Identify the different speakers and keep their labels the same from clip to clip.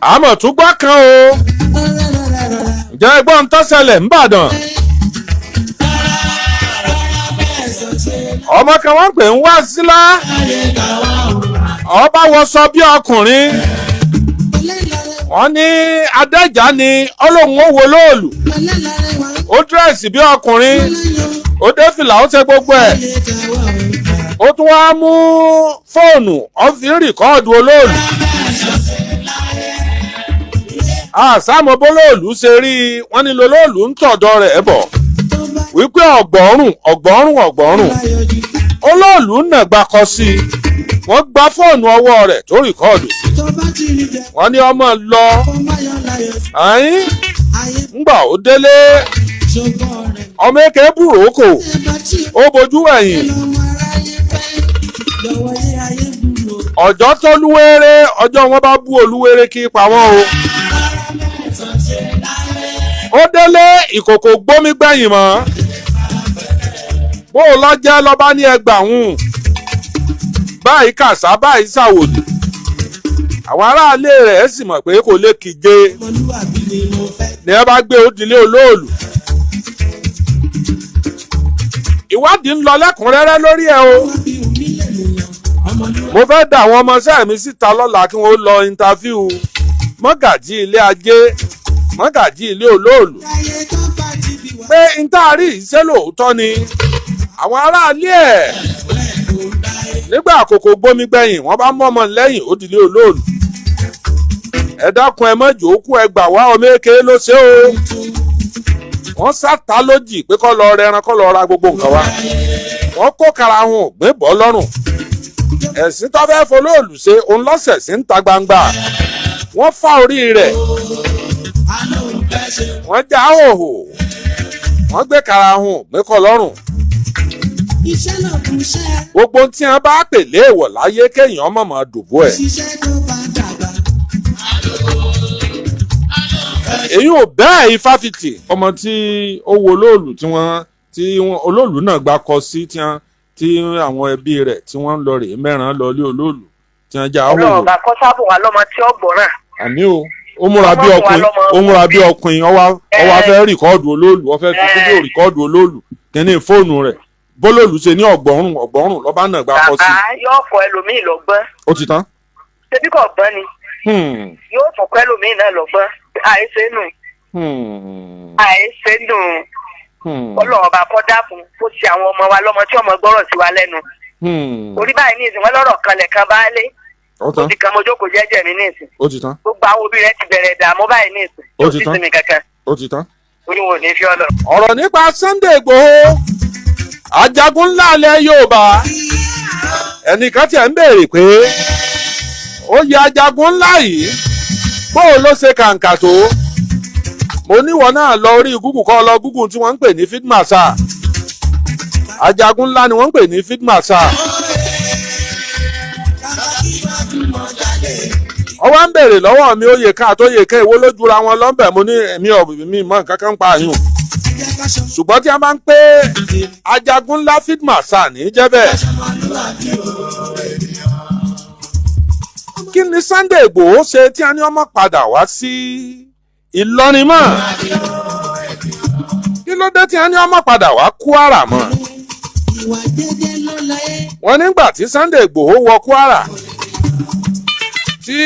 Speaker 1: Àmọ̀ tún gbọ́ kan o. Ǹjẹ́ ẹgbọ́n tó ṣẹlẹ̀ ńbàdàn? Ọmọ kan wọ́n pè ń Wásílà, ọba wọṣọ bí ọkùnrin. Wọ́n ní adẹ́jà ni ọlọ́run ó wo lóòlù. Ó dírẹ́sì bí ọkùnrin, ó dé fìlà, ó ṣe gbogbo ẹ̀. Ó tún wá mú fóònù, ó fi ń record olóòlù. Àsámọ́ bólóòlù ṣe rí i, wọ́n ní lolóòlù ń tọ̀dọ̀ rẹ̀ bọ̀ wípé ọ̀gbọ́rùn ọ̀gbọ́rùn ọ̀gbọ́rùn olóòlù nàgbà kọ sí i. Wọ́n gba fóònù ọwọ́ rẹ̀ tó record sí. Wọ́n ní ọmọ lọ àyín ńgbà ó délé, ọmọ èké búròkò, ó bojú ẹ̀yìn. Ọjọ́ tó lúwéré, ọjọ́ wọn bá bú olúwéré kí pa wọ́n o. Ó délé, ìkòkò gbómi gbẹ̀yìn mọ́. Bó o lọ jẹ́ lọ́ba ní ẹgbàá báyìí kàṣá báyìí ṣàwòdì. Àwọn aráalé rẹ̀ sì mọ̀ pé kò lè kíje ní ẹ bá gbé òdìlé olóòlù. Ìwádìí ń lọ lẹ́kùnrẹ́rẹ́ lórí ẹ̀ o. Mo fẹ́ dà àwọn ọmọọṣẹ́ mi síta lọ́la kí wọ́n lọ interview mọ́gàjí ilé ajé, mọ́gàjí ilé olóòlù, pé n tá a rí iṣẹ́ lóòótọ́ ni. Àwọn aráalé ẹ̀ nígbà àkókò gbómi gbẹ̀yìn, wọ́n bá mọ́mọ́ lẹ́yìn òdìlé olóòlù. Ẹ dákun, ẹ mọ́jọ́ òkú, ẹ gbà wá, ọmọ èké ló ṣe o. Wọ́n sáta lójì pé kó lọ rẹran, kó lọ ra gbogbo nǹkan wa. Wọ́n kó karahun ògbé bọ́ lọ́rùn. Ẹ̀sìn tó fẹ́ folóòlù ṣe òun lọ́sẹ̀ sí ń ta gbangba. Wọ́n fá orí rẹ̀, wọ́n já òhò, wọ́n gbé karahun ògbé kọ́ lọ́rùn. Gbogbo tí wọ́n bá pè léèwọ̀ láyé, kéèyàn mọ̀mọ́ dòbó ẹ̀. Èyí ò bẹ́ẹ̀ ifáfitì. Ọmọ tí ó wo olóòlù tí wọ́n tí olóòlù náà gbà kọ sí, tí wọ́n tí àwọn ẹbí rẹ̀ tí wọ́n ń lọ rèé mẹ́ràn lọ lé olóòlù tí wọ́n já
Speaker 2: Ọlọ́run
Speaker 1: òhò.
Speaker 2: Bá kọ́ sábò wà lọ́mọ tí ó gbọ́ràn.
Speaker 1: Àmì o, ó múra bí ọkùnrin, ó múra bí ọkùnrin, ó wá fẹ́ record olóòlù, ó fẹ́ fi fídíò record olóòlù kíní fóònù rẹ̀. Bólóòlù ṣe ní ọ̀gbọ́rùn ọ̀gbọ́rùn lọ́ba náà gbà kọ sí.
Speaker 2: Bàbá yóò kọ́ ẹlòmíì lọ́gbọ́n.
Speaker 1: Ó ti tán.
Speaker 2: Ṣebí kò gbọ́n ni? Yóò tún kọ́ ẹlòmíì náà lọ́gbọ́n. Àìṣe nù, àìṣe nù. Ọlọ́run ọba kọ́ dákun kó ṣe àwọn ọmọ wa lọ́mọ tí ọmọ gbọ́rọ̀ sí wa lẹ́nu. Orí báyìí ní ìsìn wọn lọ́rọ̀ kanlẹ̀ kan bá lé.
Speaker 1: Ó
Speaker 2: Ó
Speaker 1: tán.
Speaker 2: ti kan mo jókòó jẹ́jẹ́ mi ní ìsìn.
Speaker 1: Ó ti tán.
Speaker 2: Gbogbo àwọn òbí rẹ ti bẹ̀rẹ̀ ìdààmú báyìí ní ìsìn.
Speaker 1: Ó ti
Speaker 2: Kò sí
Speaker 1: tán.
Speaker 2: sinmi kankan.
Speaker 1: Ó ti tán.
Speaker 2: Orí wọn ò ní fi ọ lọ.
Speaker 1: Ọ̀rọ̀ nípa Sunday Igboho, ajagun ńlá ilẹ̀ Yorùbá. Ẹnìkan tiẹ̀ ń béèrè pé ó yẹ ajagun ńlá yìí, bóun ló ṣe kàǹkà tó? Mo níwọ̀n náà lọ orí Google, kọ́ lọ Google tí wọ́n ń pè ní field marshal. Ajagun ńlá ni wọ́n ń pè ní field marshal. Wọ́n wá ń béèrè lọ́wọ́ mi, oyè kan àtòyè kan, èwo ló jura wọn lọ́nbẹ̀? Mo ní èmi ò mi mọ nǹkan kan pa àyùn, ṣùgbọ́n tí a bá ń pé ajagun ńlá, field marshal ní í jẹ́ bẹ́ẹ̀. Kí ni Sunday Igboho ṣe tí a ní ọmọ padà wá sí Ìlọrin mọ́? Kí ló dé tí a ní ọmọ padà wá Kwara mọ́? Wọ́n nígbà tí Sunday Igboho wọ Kwara, tí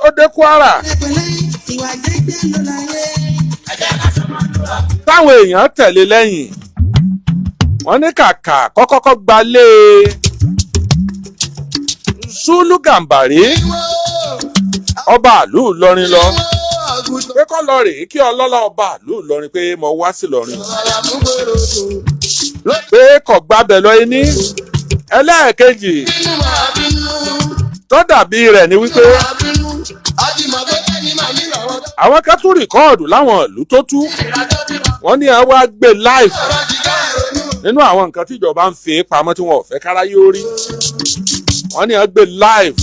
Speaker 1: ó dé Kwara, táwọn èèyàn tẹ̀lé lẹ́yìn, wọ́n ní kàkà kọ́kọ́kọ́ gbalé Sùlù Gàmbàrí, ọba àlú Ìlọrin lọ, pé kọ́ lọ rèé kí ọlọ́lá ọba àlú Ìlọrin pé mo wá sí Ìlọrin, pé kò gbábẹ́ lọ. Ẹni ẹlẹ́ẹ̀kejì tó dàbí rẹ̀ ni wípé àwọn kan tún record láwọn ìlú tó tú. Wọ́n ní ẹ wá gbé live nínú àwọn nǹkan tí ìjọba ń fi pamọ́ tí wọn ò fẹ́ káráyé ó rí. Wọ́n ní ẹ gbé live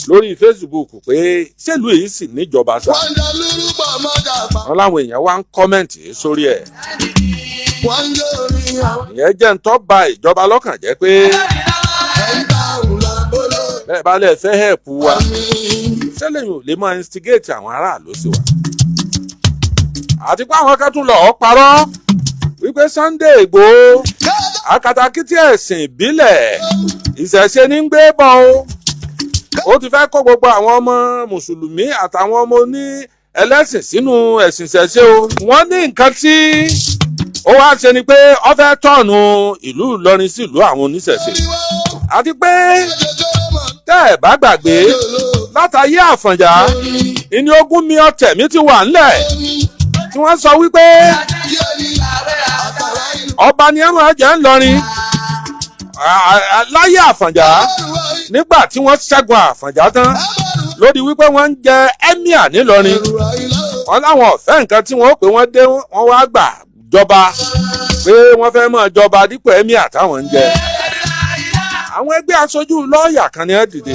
Speaker 1: lórí Facebook pé ṣèlú èyí sì níjọba sá. Wọ́n láwọn èèyàn wá ń comment sórí ẹ̀. Ìyẹn jẹ́ ń tọ́ ba ìjọba lọ́kàn jẹ́ pé bẹ́ẹ̀ bá lẹ̀ fẹ́ help wa. Ṣẹlẹ̀ yìí ò lè máa instigate àwọn aráàlú sí wa. Àti pé àwọn kan tún lọ́ọ́ parọ́ wípé Sunday Igboho, akatakítí ẹ̀sìn ìbílẹ̀, ìṣẹ̀ṣe ní ń gbé bọ̀ o, ó ti fẹ́ kó gbogbo àwọn ọmọ mùsùlùmí àtàwọn ọmọ oní ẹlẹ́sìn sínú ẹ̀sìn ìṣẹ̀ṣe o. Wọ́n ní nǹkan tí ó wá ṣe ni pé ó fẹ́ turn ìlú Ìlọrin sí ìlú àwọn oníṣẹ̀ṣe. Àti pé tẹ́ ẹ̀ bá gbàgbé, látàyé Àfọ̀njá ìní ogún mi ọ̀tẹ̀ mi ti wà ńlẹ̀ tí wọ́n sọ wípé ọba ni ẹ máa jẹ́ ńlọrin láyé Àfọ̀njá. Nígbà tí wọ́n ṣẹ́gun Àfọ̀njá tán, lórí wípé wọ́n ń jẹ emir nílọrin, wọ́n láwọn ọ̀fẹ́ nǹkan tí wọ́n pè wọ́n dé, wọ́n wá gbà jọba, pé wọ́n fẹ́ máa jọba dípò emir táwọn ń jẹ. Àwọn ẹgbẹ́ aṣojú lọ́ọ̀yà kan ní ẹ́ dìde,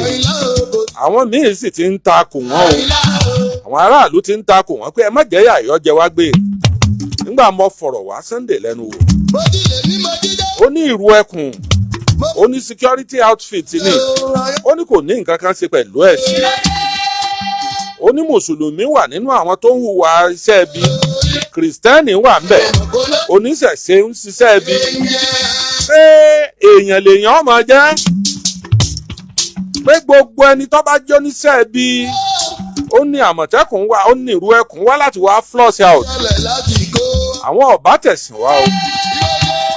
Speaker 1: àwọn míín sì ti ń ta kò wọ́n o. Àwọn aráàlú ti ń ta kò wọ́n pé ẹ má jẹ́ yàyọ́ jẹ wá gbé. Nígbà mo fọ̀rọ̀ wá Sunday lẹ́nu wò, ó ní ìrù ẹkùn, ó ní security outfit ni, ó ní kò ní nǹkan kan ṣe pẹ̀lú ẹ̀sìn. Ó ní mùsùlùmí wà nínú àwọn tó ń hùwà iṣẹ́ ibi, kìrìsìtẹ́nì wà ń bẹ̀, oníṣẹ̀ṣe ń ṣiṣẹ́ ibi, pé èèyàn lèèyàn ọmọ jẹ́, pé gbogbo ẹni tó bá jẹ́ oníṣẹ́ ibi, ó ní Àmọ̀tẹ́kùn wá, ó ní ìrú ẹkùn wá láti wá flush out. Àwọn ọ̀bá tẹ̀sìn wá o.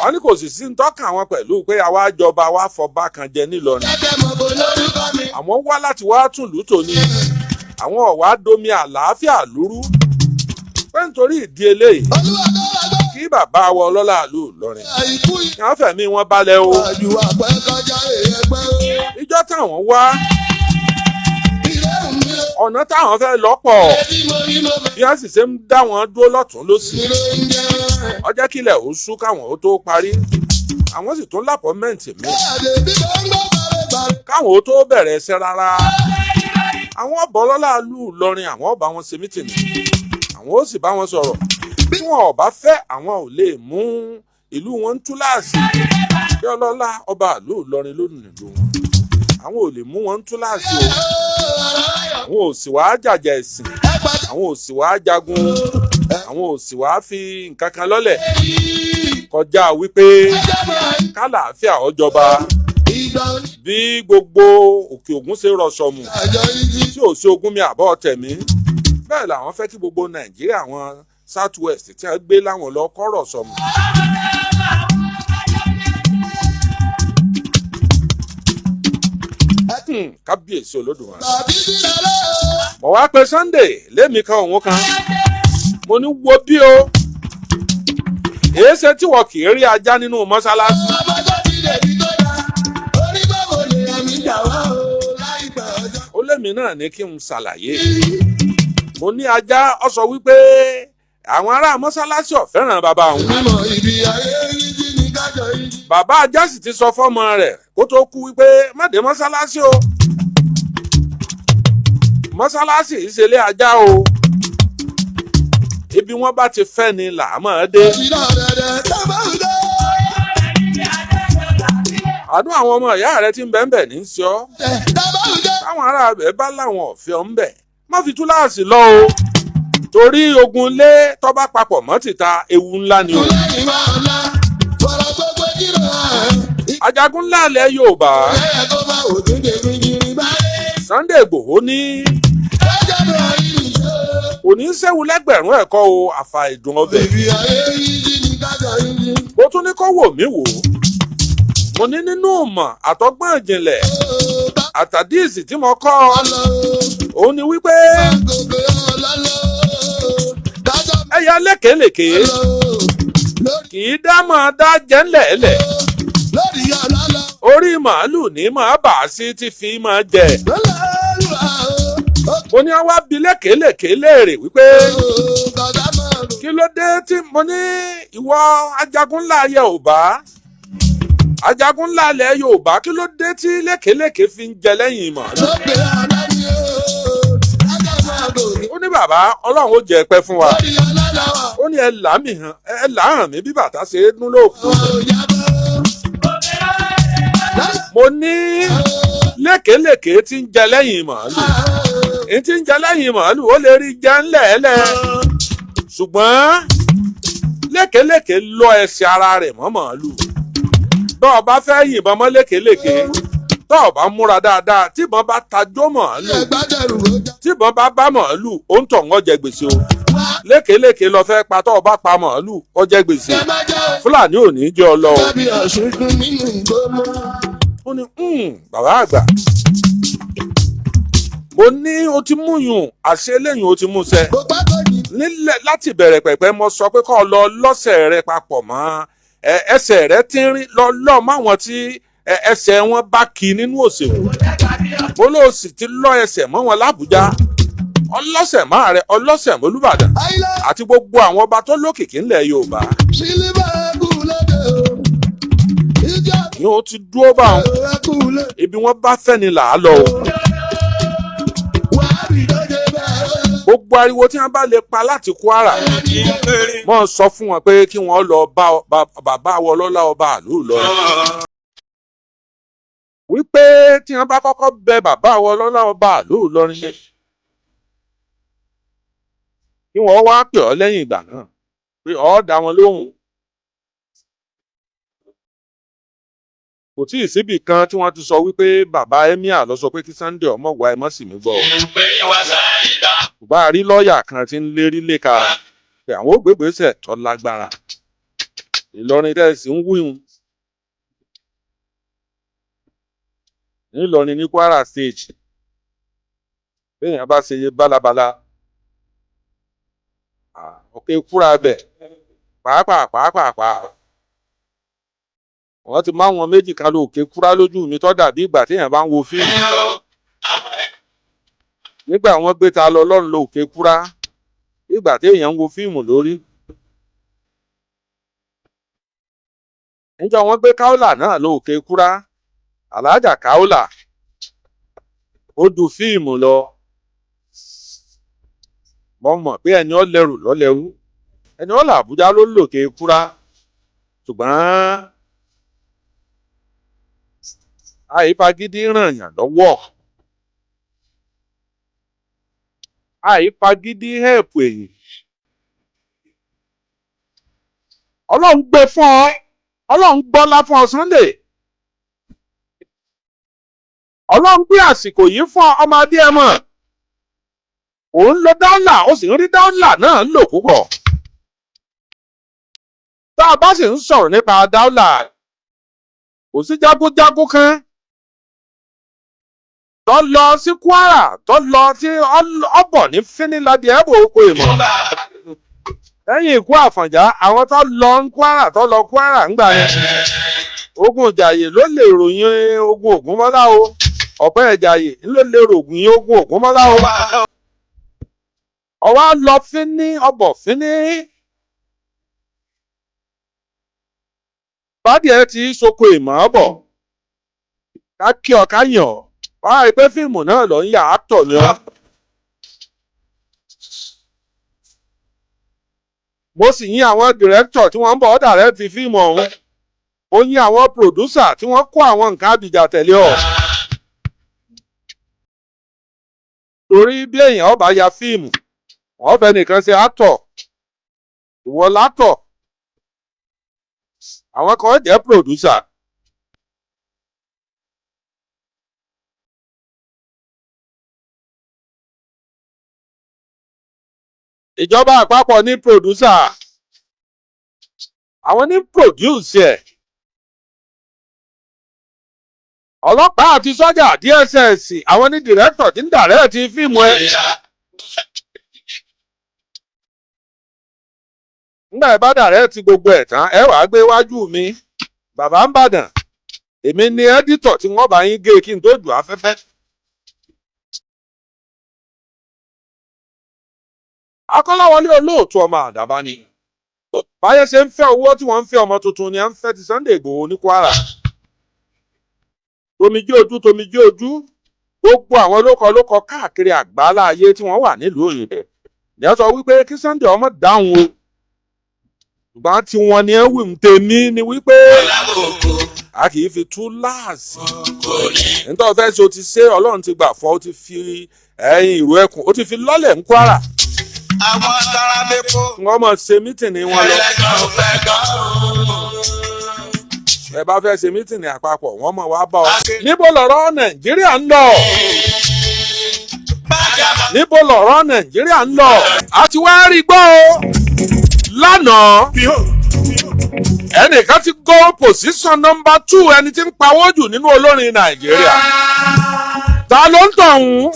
Speaker 1: Wọ́n ní kò sì sí ń tọ́ka àwọn pẹ̀lú pé àwa jọba wa fọba kan jẹ nílọrin. Àwọn wá láti wá tùlú tòní, àwọn ọ̀wá domi àlàáfíà lúrú, pé nítorí ìdí eléyìí, kí bàbá wa ọlọ́lá ìlú Ìlọrin kí wọ́n fẹ̀mí wọn balẹ̀ o. Ìjọ táwọn wá, ọ̀nà táwọn fẹ́ lọ́pọ̀, bí wọ́n sì ṣe ń dá wọn dúró lọ́tún lọ́sì, ọjọ́ kílẹ̀ ó sú káwọn ó tó parí. Àwọn sì tún l'appointment mi káwọn ó tó bẹ̀rẹ̀ ẹsẹ̀ rárá. Àwọn ọ̀bọ̀ ọlọ́lá ìlú Ìlọrin, àwọn ọba wọn ṣe meeting, àwọn ó sì bá wọn sọ̀rọ̀. Bí wọn ò bá fẹ́, àwọn ò lè mú ìlú wọn ń túláàsì, bí ọlọ́lá ọba ìlú Ìlọrin lónìí ìlú wọn, àwọn ò lè mú wọn ń túláàsì o. Àwọn ò sì wá jàjà ẹ̀sìn, àwọn ò sì wá jagun, àwọn ò sì wá fi nǹkan kan lọ́lẹ̀ kọjá wípé kálàáfíà ó jọba. Bí gbogbo Òkè Ògùn ṣe rọ̀ṣọ̀mù tí ò sí ogún mi àbọ̀ tẹ̀mí, bẹ́ẹ̀ làwọn fẹ́ kí gbogbo Nàìjíríà, àwọn South West tí wọ́n gbé láwọn lọ kọ́ rọ̀ṣọ̀mù. Kábíyèsí Olódùmarè. Mo wá pe Sunday lémi kan òun kan, mo ní wo bí o, èéṣe tí wọ́n kì í rí ajá nínú mọ́ṣáláṣí? Ó lémi náà ní kí n ṣàlàyé. Mo ní ajá, ọ sọ wípé àwọn ará mọ́ṣáláṣí ò fẹ́ràn bàbá òun. Bàbá ajá sì ti sọ fọ́mọ rẹ̀ kó tó kú wípé má dé mọ́ṣáláṣí o, mọ́ṣáláṣí ìṣẹ̀lẹ̀ ajá o, ibi wọ́n bá ti fẹ́ ni là á máa dé. Àdún àwọn ọmọ ìyá rẹ ti ń bẹ́ẹ̀ bẹ́ẹ̀ ní í ṣe ọ́. Táwọn ará rẹ̀ bá láwọn ọ̀fẹ́ ọ̀ ń bẹ̀, má fi túláàsì lọ o, torí ogun lé tó bá papọ̀ mọ́ tìta, ewu ńlá ni o. Ajagun ńlá ilẹ̀ Yorùbá Sunday Igboho ní kò ní sẹ́wu lẹ́gbẹ̀rún ẹ̀kọ́ o, àfà ìdùn ọbẹ̀. Mo tún ní kó wò mí wò. Mo ní nínú ìmọ̀ àtọgbọ́n ìjìnlẹ̀ àtàdíìsì tí mo kọ́, òun ni wípé ẹyẹ lékelèké kì í dá máa dá jẹ́ ńlẹ̀ẹ́lẹ̀, orí màálù ní máa bà á sí tí fi máa jẹ. Mo ní wá bi lékelèké léèrè wípé kí ló dé tí mo ní ìwọ ajagun ńlá Yorùbá, ajagun ńlá ilẹ̀ Yorùbá, kí ló dé tí lékelèké fi ń jẹ lẹ́yìn màálù? Ó ní bàbá, Ọlọ́run ó jẹ́ pẹ́ fún wa. Ó ní ẹ là mí hàn, ẹ là hàn mí bí bàtà ṣe é dún lóòkù. Mo ní lékelèké tí ń jẹ lẹ́yìn màálù. N ti ń jẹ lẹ́yìn màálù ó lè rí jẹ ńlẹ̀ẹ́lẹ̀, ṣùgbọ́n lékelèké lọ ẹsẹ̀ ara rẹ̀ mọ́ màálù. Bá ọ bá fẹ́ yìnbọn mọ́ lékelèké, tọ́ ọ bá múra dáadáa, tíbọn bá tajó màálù, tíbọn bá bá màálù, ó ń tọ̀ ń jẹ gbèsè o. Lékelèké lọ fẹ́ pa, tọ́ ọ bá pa màálù, ó jẹ gbèsè. Fúlàní ò ní jẹ́ ọ lọ o. Ó ní bàbá àgbà, mo ní o ti mú yùn àṣẹ lẹ́yìn, o ti mú sẹ nílẹ̀ láti bẹ̀rẹ̀ pẹ̀pẹ́. Mo sọ pé kó lọ lọ́sẹ̀ rẹ papọ̀ mọ́ ẹsẹ̀ rẹ tínrín, lọ lọ́ máwọn tí ẹsẹ̀ wọn bá kí nínú òṣèlú. Mo ló sì ti lọ ẹsẹ̀ mọ́ wọn lábújá, ọlọ́sẹ̀ máa rẹ, ọlọ́sẹ̀ mọ́lúbàdàn àti gbogbo àwọn ọba tó lókìkí ńlẹ̀ Yorùbá ni ó ti dúró bá wọn. Ibi wọn bá fẹ́ ni là á lọ o. Gbogbo ariwo tí wọ́n bá lè pa láti Kwara, wọ́n sọ fún wọn pé kí wọ́n lọ bá bàbá Wọlọ́lá ọba àlú Ìlọrin, wípé tí wọ́n bá kọ́kọ́ bẹ bàbá Wọlọ́lá ọba àlú Ìlọrin, kí wọ́n wá pè ọ́ lẹ́yìn ìgbà náà pé ọ́ dá wọn lóhùn. Kò tí ì síbì kan tí wọ́n ti sọ wípé bàbá emir lọ sọ pé kí Sunday ọmọ wá, ẹ mọ́ sì mí gbọ́ o. Bá a rí lọ́ọ̀yà kan tí ń lérí léka pé àwọn ò gbégbèsè tó lágbára. Ìlọrin tẹ́sí ń wíhun nílọrin ní Kwara State, béèyàn bá ṣe yé bálabàla ọ̀kẹ́ kúra bẹ̀ pàápàá pàápàá. Wọ́n ti máa wọn méjì kan lóòkè kúrá lójú mi tó dàbí ìgbà téèyàn bá ń wo fíìmù. Nígbà wọ́n gbé ta lọ lọ́run lóòkè kúrá, ìgbà téèyàn ń wo fíìmù lórí. Níjọ́ wọ́n gbé káólà náà lóòkè kúrá, aláàjà káólà, ó du fíìmù lọ. Mo mọ̀ pé ẹni ó lẹ́rù lọ́lẹ́rú, ẹni ó là Àbújá ló lòkè kúrá, ṣùgbọ́n àìfagídí ràn yàn lọ́wọ́, àìfagídí hẹ́ẹ̀pù èyí. Ọlọ́run gbé fún ọ, Ọlọ́run gbọ́lá fún ọ Sunday. Ọlọ́run gbé àsìkò yìí fún ọmọ Adéẹmọ. Òun lo dọ́là, ó sì ń rí dọ́là náà lò púpọ̀. Tá a bá sì ń sọ̀rọ̀ nípa dọ́là, kò sí jágúnjágún kan tó lọ sí Kwara, tó lọ sí ọbọ̀ ní Fíniládìí ẹ̀bù oko ìmọ̀. Lẹ́yìn ikú Àfọ̀njá, àwọn tó lọ ń Kwara, tó lọ Kwara ńgbà yẹn, ogun Ìjàyè ló lè ròyìn ogun Ògúnmọ́lá o. Ọ̀pẹ́ Ìjàyè ló lè ròyìn ogun Ògúnmọ́lá o. Ọwọ́ lọ fíní ọbọ̀ fíní. Bádìí ẹ ti soko ìmọ̀ bọ̀ ká kí ọ ká yàn ọ́ wá rí i pé fíìmù náà lọ ń yà á tọ̀ ni ọ́. Mo sì yín àwọn dìrẹ́kítọ̀ tí wọ́n ń bọ̀ ọ́ dàrẹ́tì fíìmù ọ̀hún. Mo yín àwọn pòdúsà tí wọ́n kó àwọn nǹkan àbìjà tẹ̀lé ọ̀. Torí bí èèyàn ọba ya fíìmù, wọ́n fẹ́ nìkan ṣe àtọ̀, ìwọ látọ̀, àwọn kan jẹ́ pòdúsà. Ìjọba àpapọ̀ ní pòdúsà, àwọn ní pòdúsì ẹ̀. Ọlọ́pàá àti sọ́jà DSS, àwọn ní dìrẹ́tọ̀ tí ń dàrẹ́ẹ̀tì fíìmù ẹ̀. Nígbà ẹ bá dàrẹ́ẹ̀tì gbogbo ẹ̀ tán, ẹ wàá gbé wájú mi, bàbá ń bàdàn, èmi ni ẹ́dítọ̀ tí wọ́n bá yín gé kí n tó jù afẹ́fẹ́. Akọ́láwọlé olóòtú ọmọ àdàbà ni. Báyẹ̀ ṣe ń fẹ́ owó tí wọ́n ń fẹ́ ọmọ tuntun ni à ń fẹ́ ti Sunday Igboho ní Kwara. Tomijé ojú, tomijé ojú, gbogbo àwọn lókọ káàkiri àgbáálá ayé tí wọ́n wà nílùú òyìnbó ní ẹ sọ wípé kí Sunday ọmọ dáhùn o. Ṣùgbọ́n tí wọ́n ní ẹ wí ń tèmi ni wípé a kì í fi túláàsì. Nítorí fẹ́ ṣe o ti ṣe, Ọlọ́run ti gbà fún ọ, o ti fi Ẹ̀yìn ìró ẹkùn ó ti fi lọ́lẹ̀ ń Kwara.
Speaker 3: Àwọn tara mẹ́kọ́.
Speaker 1: Wọ́n mọ̀ ṣe mítìnì wọn lọ.
Speaker 3: Ẹlẹ́gàn ò fẹ́ gan o.
Speaker 1: Ẹ bá fẹ́ ṣe mítìnì àpapọ̀, wọ́n mọ̀ wá bá ọ. Níbo lọ̀rọ̀ Nàìjíríà ń lọ?
Speaker 3: Bájà máa
Speaker 1: Níbo lọ̀rọ̀ Nàìjíríà ń lọ? A ti wá rí gbọ́ o. Lánàá, ẹnìkan ti go position number 2, ẹni tí ń pawó jù nínú olórin Nàìjíríà. Ta ló ń tọ̀hún?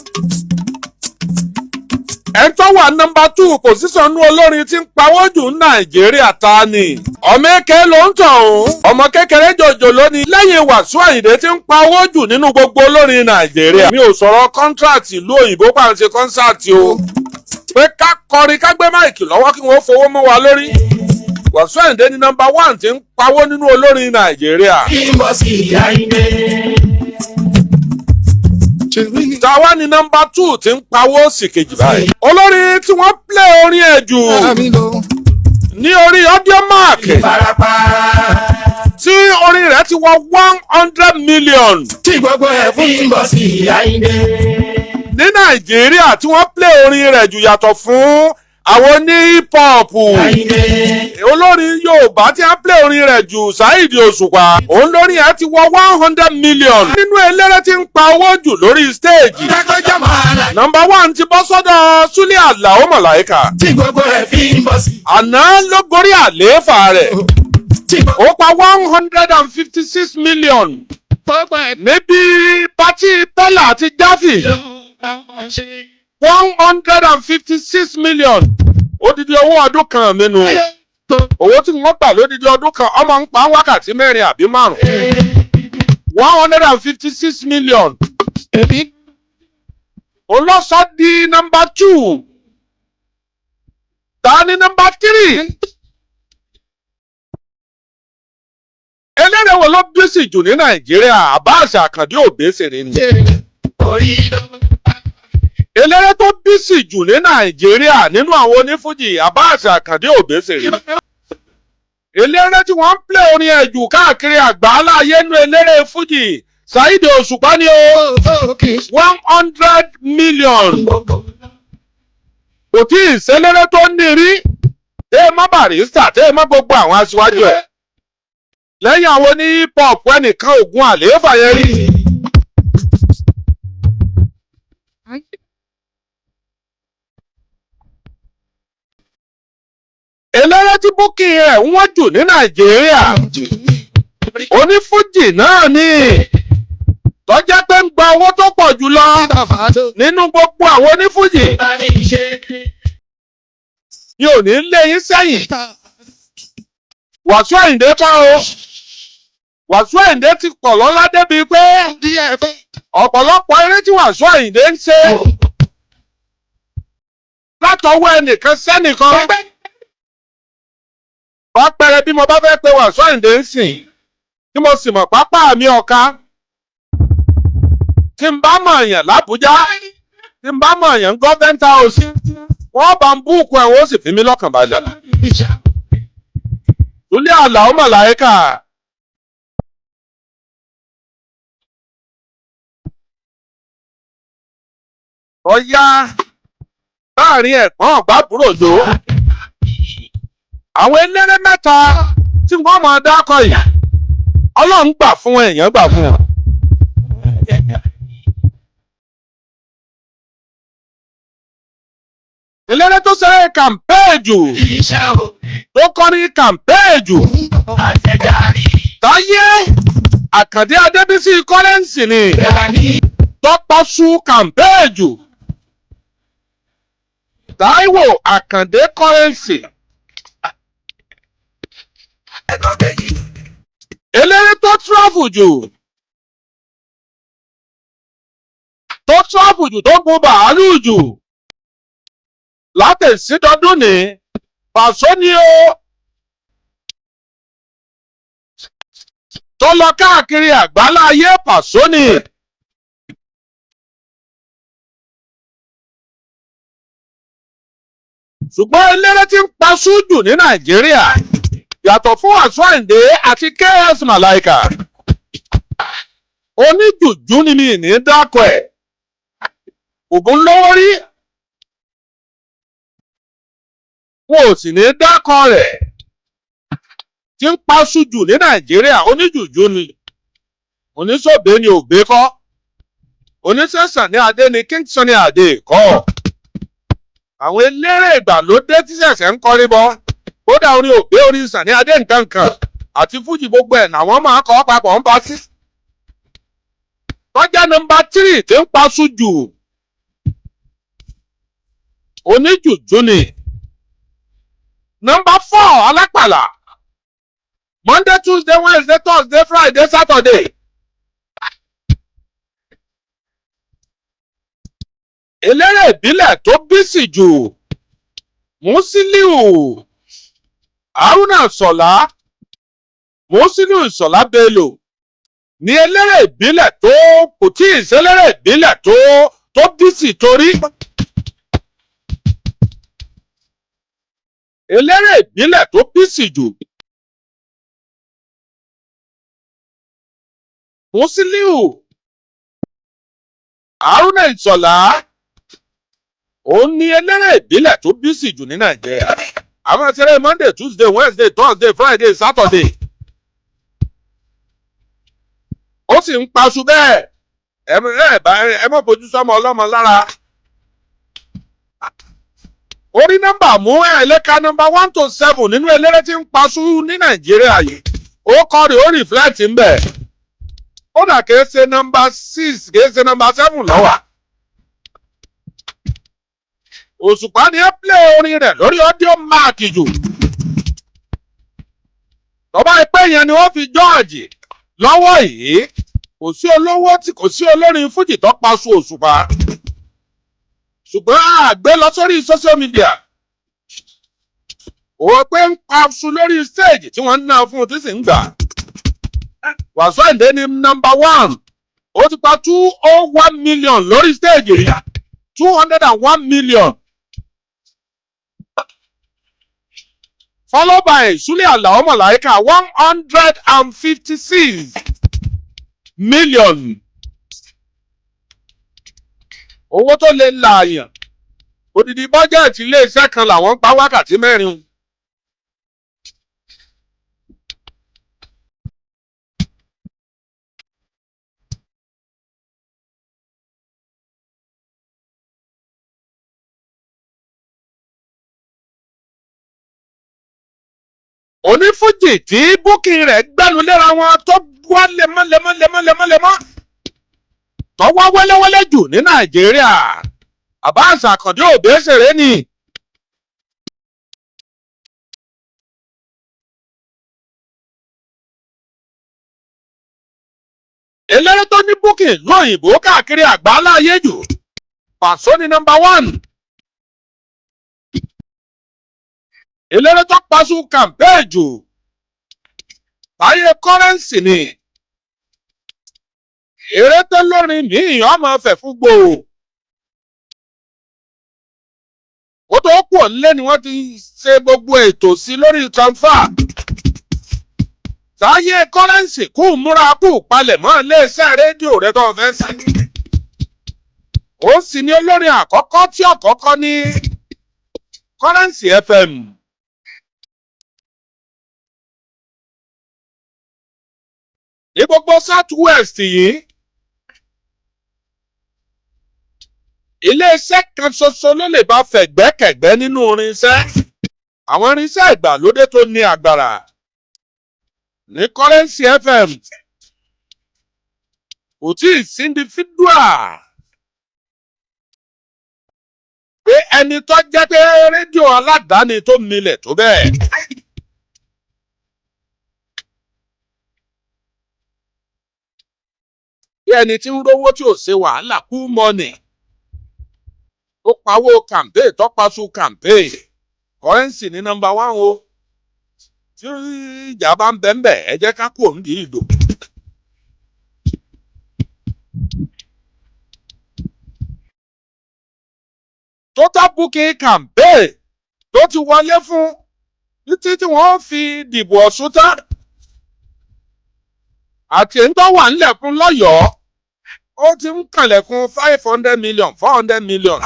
Speaker 1: Ẹni tó wà number 2 position nínú olórin tí ń pawó jù ní Nàìjíríà, ta ni? Ọmọ èké ló ń tọ̀hún. Ọmọ kékeré jòjò lónìí lẹ́yìn Wàsíù Àyìndé tí ń pawó jù nínú gbogbo olórin Nàìjíríà. Mi ò sọ̀rọ̀ contract ìlú òyìnbó pàṣẹ concert o. Pé ká kọrin, ká gbé mic lọ́wọ́, kí wọ́n fowó mọ́ wa lórí. Wàsíù Àyìndé ní number 1 tí ń pawó nínú olórin Nàìjíríà. Tàwa ní number 2 tí ń pawó sì kejì báyìí. Olórin tí wọ́n play orin ẹ̀ jù ní orí Audiomack, tí orin rẹ̀ ti wọ 100 million
Speaker 3: Tí gbogbo ẹ̀ fún ń bọ̀ sí Àyìndé.
Speaker 1: ní Nàìjíríà, tí wọ́n play orin rẹ̀ jù yàtọ̀ fún àwọn ní hip hop. Olórin Yorùbá tí wọ́n play orin rẹ̀ jù, Saheed Òṣùpá, òun lórí ẹ̀ ti wọ 100 million. Nínú eléré tí ń pa owó jù lórí stage,
Speaker 3: Lágbájá máa ra.
Speaker 1: Number 1 ti bọ́ sọ́dọ̀ Súlẹ̀ Àlàó Màláíkà.
Speaker 3: Tí gbogbo ẹ̀ fi ń bọ̀ sí.
Speaker 1: Àná ló gorí àlééfà rẹ̀.
Speaker 3: Tí gbogbo
Speaker 1: Ó pa 156 million níbi party Pẹ́lá àti Jáfì. 156 million, odidi owó ọdún kan nínú owó tí wọ́n gbà lódidi ọdún kan, ọmọ ń pa wákàtí 4 àbí 5. 156 million olóṣọ di number 2. Ta ni number 3? Eléré wo ló bísí jù ní Nàìjíríà? Abbas Àkàndé Òbésèré ni. Eléré tó bísí jù ní Nàìjíríà nínú àwọn onífújì, Abbas Àkàndé Òbésèré. Eléré tí wọ́n ń play orin ẹ̀ jù káàkiri àgbáńlá ayé nínú eléré fújì, Saheed Òṣùpá ni o, 100 million. Kò tí ì sẹ́lẹ́rẹ́ tó ní rí tẹ́ ẹ mọ́ Barrister, tẹ́ ẹ mọ́ gbogbo àwọn aṣíwájú ẹ̀ lẹ́yìn àwọn oní hip hop, ẹnìkan ògùn àlééfà yẹn rí. Eléré tí booking rẹ̀ wọ́n jù ní Nàìjíríà, onífújì náà ni, tó jẹ́ pé ń gba owó tó pọ̀ jù lọ nínú gbogbo àwọn onífújì, mi ò ní lé yín sẹ́yìn. Wàsíù Àyìndé kọ́ o. Wàsíù Àyìndé ti pọ̀ lọ́lá débi pé ọ̀pọ̀lọpọ̀ eré tí Wàsíù Àyìndé ń ṣe látọwọ́ ẹnìkan sẹ́nìkan. Wọ́n bí mo bá fẹ́ pe Wàsíù Àyìndé ń sìn, tí mo sì mọ̀ pápá mi ọ̀ka, tí n bá mọ̀ èèyàn l'Ábújá, tí n bá mọ̀ èèyàn government house, wọ́n bá ń book ẹ̀, wọ́n sì fi mí lọ́kàn balẹ̀. Túnlé Àlàó Màláíkà. Ọ̀yá, láàrin ẹ̀gbọ́n ọ̀gbábúrò jò. Àwọn eléré mẹ́ta tí wọ́n mọ̀ dákọ̀ yìí, Ọlọ́run gbà fún wọn, èèyàn gbà fún wọn. Eléré tó ṣeré campaign jù, tó kọrin campaign jù, Táyé Àkàndé Adébísí Currency ni, tọ́pọ̀sù campaign jù, Táíwò Àkàndé Currency. Eléré tó travel jù, tó travel jù, tó gun bàálù jù látẹ̀sídọ́dún ní, Pàṣọ ni o, tó lọ káàkiri àgbálá ayé, Pàṣọ ni. Ṣùgbọ́n eléré tí ń pa sújù ní Nàìjíríà yàtọ̀ fún Wàsíù Àyìndé àti KS Malaika, oníjùjú ni mi ní dákọ̀ ẹ̀. Ògùn lówó rí, wọn ò sì ní dákọ rẹ̀, tí ń paṣu jù ní Nàìjíríà. Oníjùjú ni, oníṣòbé ni, òbé kọ́, oníṣẹ̀ṣàn ní adé ni, King Sunny Adé kọ́. Àwọn eléré ìgbàlódé tí ṣẹ̀ṣẹ̀ ń kọrin bọ́, kódà orin òbé, orin Sunny Adé, nǹkan kan àti fújì, gbogbo ẹ̀ làwọn máa kọ́ papọ̀ ń bá sí. Tọ́jà number 3 tí ń paṣu jù, oníjùjú ni. Number 4, alápàlà, Monday, Tuesday, Wednesday, Thursday, Friday, Saturday. Eléré ìbílẹ̀ tó busy jù, Musiliu Haruna Sọlá, Musiliu Sọlá Bello ní eléré ìbílẹ̀ tó kò tí ì sẹ́léré ìbílẹ̀ tó busy, torí eléré ìbílẹ̀ tó busy jù, Musiliu Haruna Ìsọ̀lá, òun ní eléré ìbílẹ̀ tó busy jù ní Nàìjíríà. Àwọn ìṣeré Monday, Tuesday, Wednesday, Thursday, Friday, Saturday, ó sì ń paṣu bẹ́ẹ̀. Ẹ ẹ bá ẹ mọ̀ fojú sọ́mọ ọlọ́mọ lára. Orí nọ́mbà mú ẹ̀ lẹ́ka nọ́mbà 1 to 7 nínú eléré tí ń paṣu ní Nàìjíríà yìí, ó kọ́ rè, ó reflect ń bẹ̀. Ó dà kìí ṣe nọ́mbà 6, kìí ṣe nọ́mbà 7 lọ́wọ́. Òṣùpá ni ẹ play orin rẹ̀ lórí Audiomack jù. Tọ́ba ìpè yẹn ni wọ́n fi jọ́ọ̀jì lọ́wọ́ yìí. Kò sí olówó tí kò sí olórin fújì tó paṣu Òṣùpá, ṣùgbọ́n àgbẹ̀ lọ sórí social media, òun pé ń paṣu lórí stage tí wọ́n ń ná fún un tí sì ń gbà. Wàsíù Àyìndé ní number 1, ó ti pa 201 million lórí stage rí, 201 million, followed by Sule Alao Malaika, 156 million. Owó tó lè lààyàn odidi bọ́jẹ̀tì iléeṣẹ́ kan làwọn ń pa wákàtí 4. Onífújì tí booking rẹ̀ gbẹ́nu léra wọn tó wá lemọ́ lemọ́ lemọ́ lemọ́ lemọ́, tó wá wẹ́lẹ́wẹ́lẹ́ jù ní Nàìjíríà, Abbas Àkàndé Òbésèré ni. Eléré tó ní booking lóyìnbó káàkiri àgbáláyé jù, Pàṣọ ní number 1. Eléré tó paṣu campaign jù, Táyé Currency ni. Eré tó lórin míì ọmọ fẹ̀ fún gbòò kó tó kù nílé ni wọ́n ti ṣe gbogbo ètò sí lórí transfer. Táyé Currency, kú múra, kú palẹ̀mọ́ iléeṣẹ́ rédíò rẹ tó fẹ́ sí. Ó sì ní olórin àkọ́kọ́ tí ọ̀kọ́kọ́ ní Currency FM. Ní gbogbo South West yìí, iléeṣẹ́ kan ṣoṣo ló lè bá fẹ̀gbẹ́kẹ̀gbẹ́ nínú irinṣẹ́, àwọn irinṣẹ́ ìgbàlódé tó ní agbára ní Currency FM. Kò tí ì sí individual pé ẹni tó jẹ́ pé rédíò aládàáni tó milẹ̀ tó bẹ́ẹ̀. Bí ẹni tí ń rówó tí ò ṣe wàhálà, kú mọ́nì, ó pawó campaign, tó paṣu campaign, Currency ní number 1 o. Tí ìjà bá ń bẹ́ ń bẹ̀, ẹ jẹ́ ká kú òun dì í ìdò. Total booking campaign tó ti wọlé fún títí tí wọ́n fi dìbò Ọ̀ṣun tán àti èyí tó wà nílẹ̀ fún lọ́yọ̀ọ́. Ó ti ń kànlẹ̀kùn 500 million, 400 million.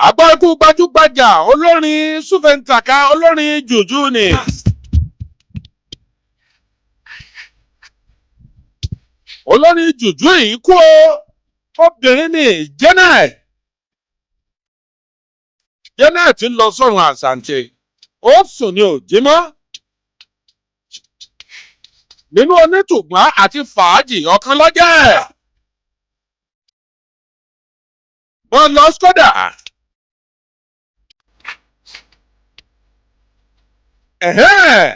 Speaker 1: Àgbọ̀ ikú gbajúgbajà olórin Súfẹ̀ǹtàkà, olórin jùjú ni. Olórin jùjú yìí kú o, obìnrin ni Janet. Janet lọ sọ́run àṣàǹtẹ̀, ó sùn ní òjì mọ́. Nínú onítùgbọ́n àti fàájì ọ̀kan lọ́jẹ́ ẹ̀. Wọ́n lọ Skoda. Ẹ̀hẹ́n.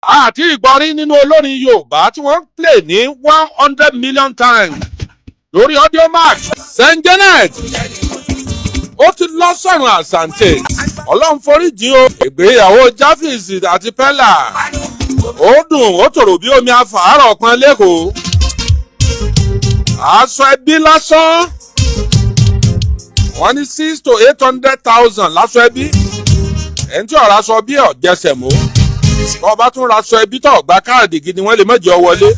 Speaker 1: Àti ìgbọ́rí nínú olórin Yorùbá tí wọ́n ń play ní 100 million times lórí Audiomack. Saint Janet ó ti lọ sọ̀rùn àṣàǹtẹ̀, Ọlọ́run foríjì o. Ìgbéyàwó Javis àti Pella, ó dùn, ó tòrò bí omi afàárọ̀ kan lẹ́kọ̀ọ́. Aṣọ ẹbí lásán, wọ́n ní 600 to 800,000 láṣọ ẹbí. Ẹni tí ọ̀rọ̀ aṣọ bí ọ̀jẹsẹ̀ mú, bọ́ bá tún raṣọ ẹbí tó gba káàdì gidi, wọ́n lè mọ̀jẹ̀ ọ wọlé.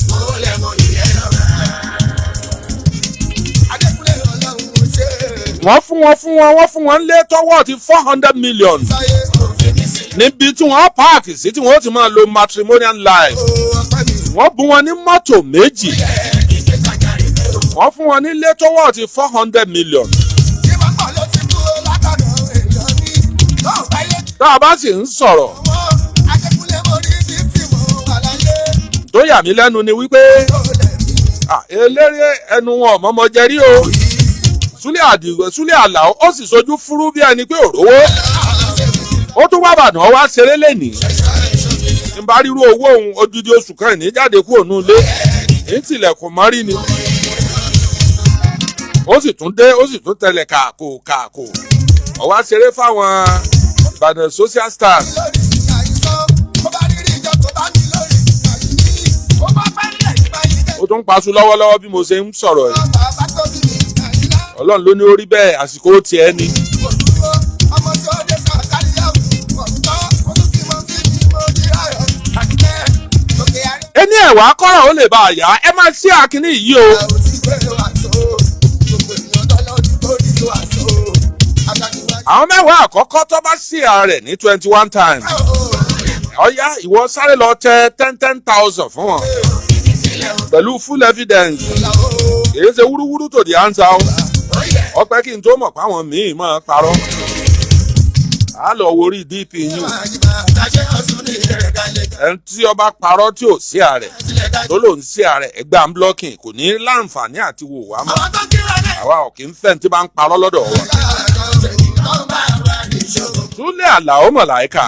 Speaker 3: Adékúnlé, Ọlọ́run ò ṣe é.
Speaker 1: Wọ́n fún wọn lé tọ́wọ́ ti 400 million
Speaker 3: Sáyé òfin mi sílẹ̀.
Speaker 1: níbi tí wọ́n park sí, tí wọ́n ti máa lo matrimonial life.
Speaker 3: Ó ọpẹ́ mi.
Speaker 1: Wọ́n bùn wọn ní mọ́tò méjì.
Speaker 3: Ìgbé jàjàre pé o.
Speaker 1: Wọ́n fún wọn ní lé tọ́wọ́ ti 400 million.
Speaker 3: Ṣé máa pọ̀ ló ti kú látọ̀dọ̀ èèyàn ní? Tó ò bá yé
Speaker 1: Tá a bá sì ń sọ̀rọ̀,
Speaker 3: wọ́n. Adékúnlé, mo rí 50, mo wà láyé.
Speaker 1: tó yà mí lẹ́nu ni wípé
Speaker 3: Tó lẹ̀ mí.
Speaker 1: Eléré ẹnu wọn ọ̀mọ́mọ jẹrí o. Súlẹ̀ Àdìgbò, Súlẹ̀ Àlàó, ó sì sojú fúrú bí ẹni pé òrówó. Ó tún wá bàdàn wá ṣeré lẹ́nìí. N bá ríru owó òun, odidi oṣù kan ní jáde kúrò ní ilé ní tilẹ̀kùn mọ́rí ni. Ó sì tún dé, ó sì tún tẹlẹ̀ kàkò kàkò. Ó wá ṣeré fáwọn Ìbàdàn social stars.
Speaker 3: Lórí àìsàn, mo bá rírí ìjọ tó bá mi lórí àìní. Ó bá pẹ́ nílẹ̀ ìgbà yìí dé.
Speaker 1: Ó tún paṣu lọ́wọ́lọ́wọ́ bí mo ṣe ń sọ̀rọ̀ yìí.
Speaker 3: Bàbá tó bí mi àyílá.
Speaker 1: Ọlọ́run ló ní ó rí bẹ́ẹ̀, àsìkò tiẹ̀ ni.
Speaker 3: Kò dúró, ọmọ tí ó dé sàkáríyàwó. Ọ̀tọ́, mo tún kí mo fi ní mo rí ayọ̀. Àtẹ́, òkè àárẹ̀.
Speaker 1: Ẹni ẹ̀wà kọ́rọ̀ ó lè bá a yá, ẹ máa ṣí àkíní yìí o.
Speaker 3: Ò ti gbé wàásù. Gbogbo èèyàn tọ́lọ́ ní kórìí wàásù. Adániwájú.
Speaker 1: Àwọn 10 àkọ́kọ́ tó bá ṣí rẹ̀ ní 21 times, ọ̀yá, ìwọ sáré lọ tẹ 10 10,000 fún wọn pẹ̀lú full evidence. Èyí ṣe wúrúwúrú tó di answer o. Ọpẹ́ kí n tó mọ̀ páwọn míì máa parọ́, á lọ wo orí DP yín o. Ẹni tí ọba parọ́ tí ò sí ààrẹ tó ló ń sí ààrẹ, ẹgbẹ́ à ń blocking, kò ní láǹfààní àti wò wá mọ́. Àwa ò kì í fẹ́ ní tí bá ń parọ́ lọ́dọ̀ wa. Súlẹ̀ Àlàó Mọ̀láìkà,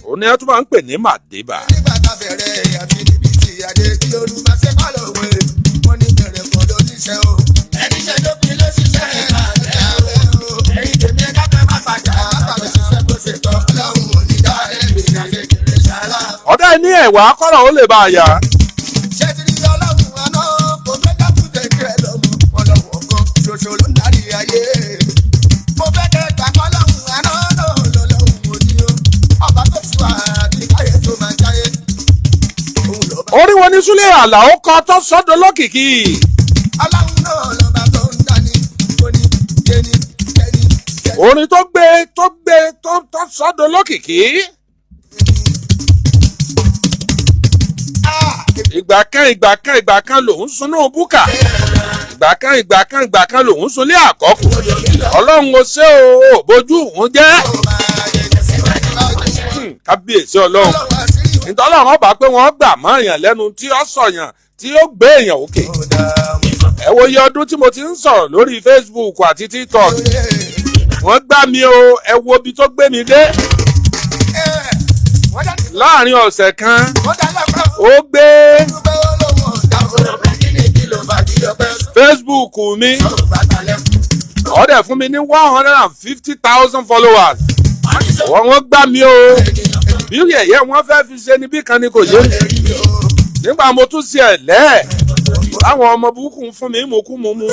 Speaker 1: òun ni ẹ tún máa ń pè ní Màdìbà.
Speaker 3: Nígbà tá a bẹ̀rẹ̀ àti níbi tí adé kí Yorùbá ṣe bá lòwe, wọ́n ní bẹ̀rẹ̀ pọ̀ lóníṣẹ́ o. Ẹni ṣe ló fi ló ṣiṣẹ́ ìbàjẹ́ o. Ẹ̀yin tèmi, ẹ̀dá kan má bàjẹ́ àbàbẹ̀ ṣiṣẹ́ bó ṣe tọ́. Ọlọ́run ò ní dá ẹ̀mí àṣekèrè ṣáálá.
Speaker 1: Ọ̀dà ní ẹ̀wà kọ́rọ̀ ó lè bá a yá.
Speaker 3: Ṣé ti rí Ọlọ́run àná kò fẹ́ dákúndé kí ẹ lọ́mọ ọlọ́wọ́ kan ṣoṣo ló ń darí ayé. Mo fẹ́ kẹ́ gbàgbọ́ lọ́hùn àná náà lọ́lọ́hùn òní o. Ọba tó ti wà ní káyé tó máa jáyé. Òun ló bá
Speaker 1: Orí wọn ní Súlẹ̀ Àlàó kọ tó sọ́dọ̀ lókìkí.
Speaker 3: Ọlọ́run náà lọ́ba tó ń dání oní kéní kéní kéní.
Speaker 1: Orin tó gbé tó sọ́dọ̀ lókìkí. Ìgbà kan, ìgbà kan, ìgbà kan lòún sunú búkà, ìgbà kan, ìgbà kan, ìgbà kan lòún sunlé àkọ́kù. Ọlọ́run ó ṣe o, bójú òun jẹ́. Kábíyèsí Ọlọ́run, nítorí Ọlọ́run ọba pé wọ́n gbà mọ́ èèyàn lẹ́nu tí ó sọ̀yàn tí ó gbé èèyàn òkè. Ẹ wo iye ọdún tí mo ti ń sọ̀rọ̀ lórí Facebook àti TikTok. Wọ́n gbá mi o, ẹ wo ibi tó gbé mi dé. Láàrin ọ̀sẹ̀ kan, ó gbé Facebook mi, ó dẹ̀ fún mi ní 150,000 followers. Wọ́n gbá mi o, bí yẹ̀yẹ́ wọ́n fẹ́ fi ṣe ni bí kan ni kò yé mi. Nígbà mo tún ṣe ẹ̀ lẹ́ẹ̀ láwọn ọmọ burúkú ń fún mi mú kú mú mú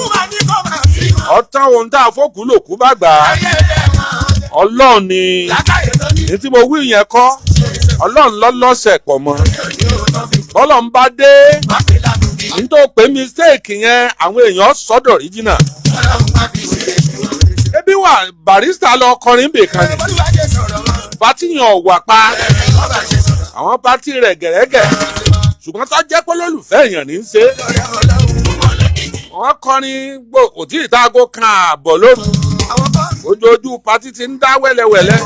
Speaker 1: ọ̀tán, ohun tá a fọ́kù lòkú bá gbà á. Ọlọ́run ni ní tí mo wí yẹn kọ́, Ọlọ́run lọ́lọ́sẹ̀ pọ̀ mọ́. Bọ́lọ̀ ń bá dé nítorí pé mistake yẹn, àwọn èèyàn sọ́dọ̀ original. Ebi wà Barrister lọ kọrin bìkan ni party yẹn ò wà pa, àwọn party rẹ̀ gẹ̀rẹ́gẹ̀, ṣùgbọ́n tó jẹ́ pé lólùfẹ́ èèyàn ní í ṣe. Wọ́n kọrin gbò kò tí ì táago kan ààbọ̀ lóru, ojoojúmọ́ party ti ń dá wẹ́lẹ́wẹ́lẹ́.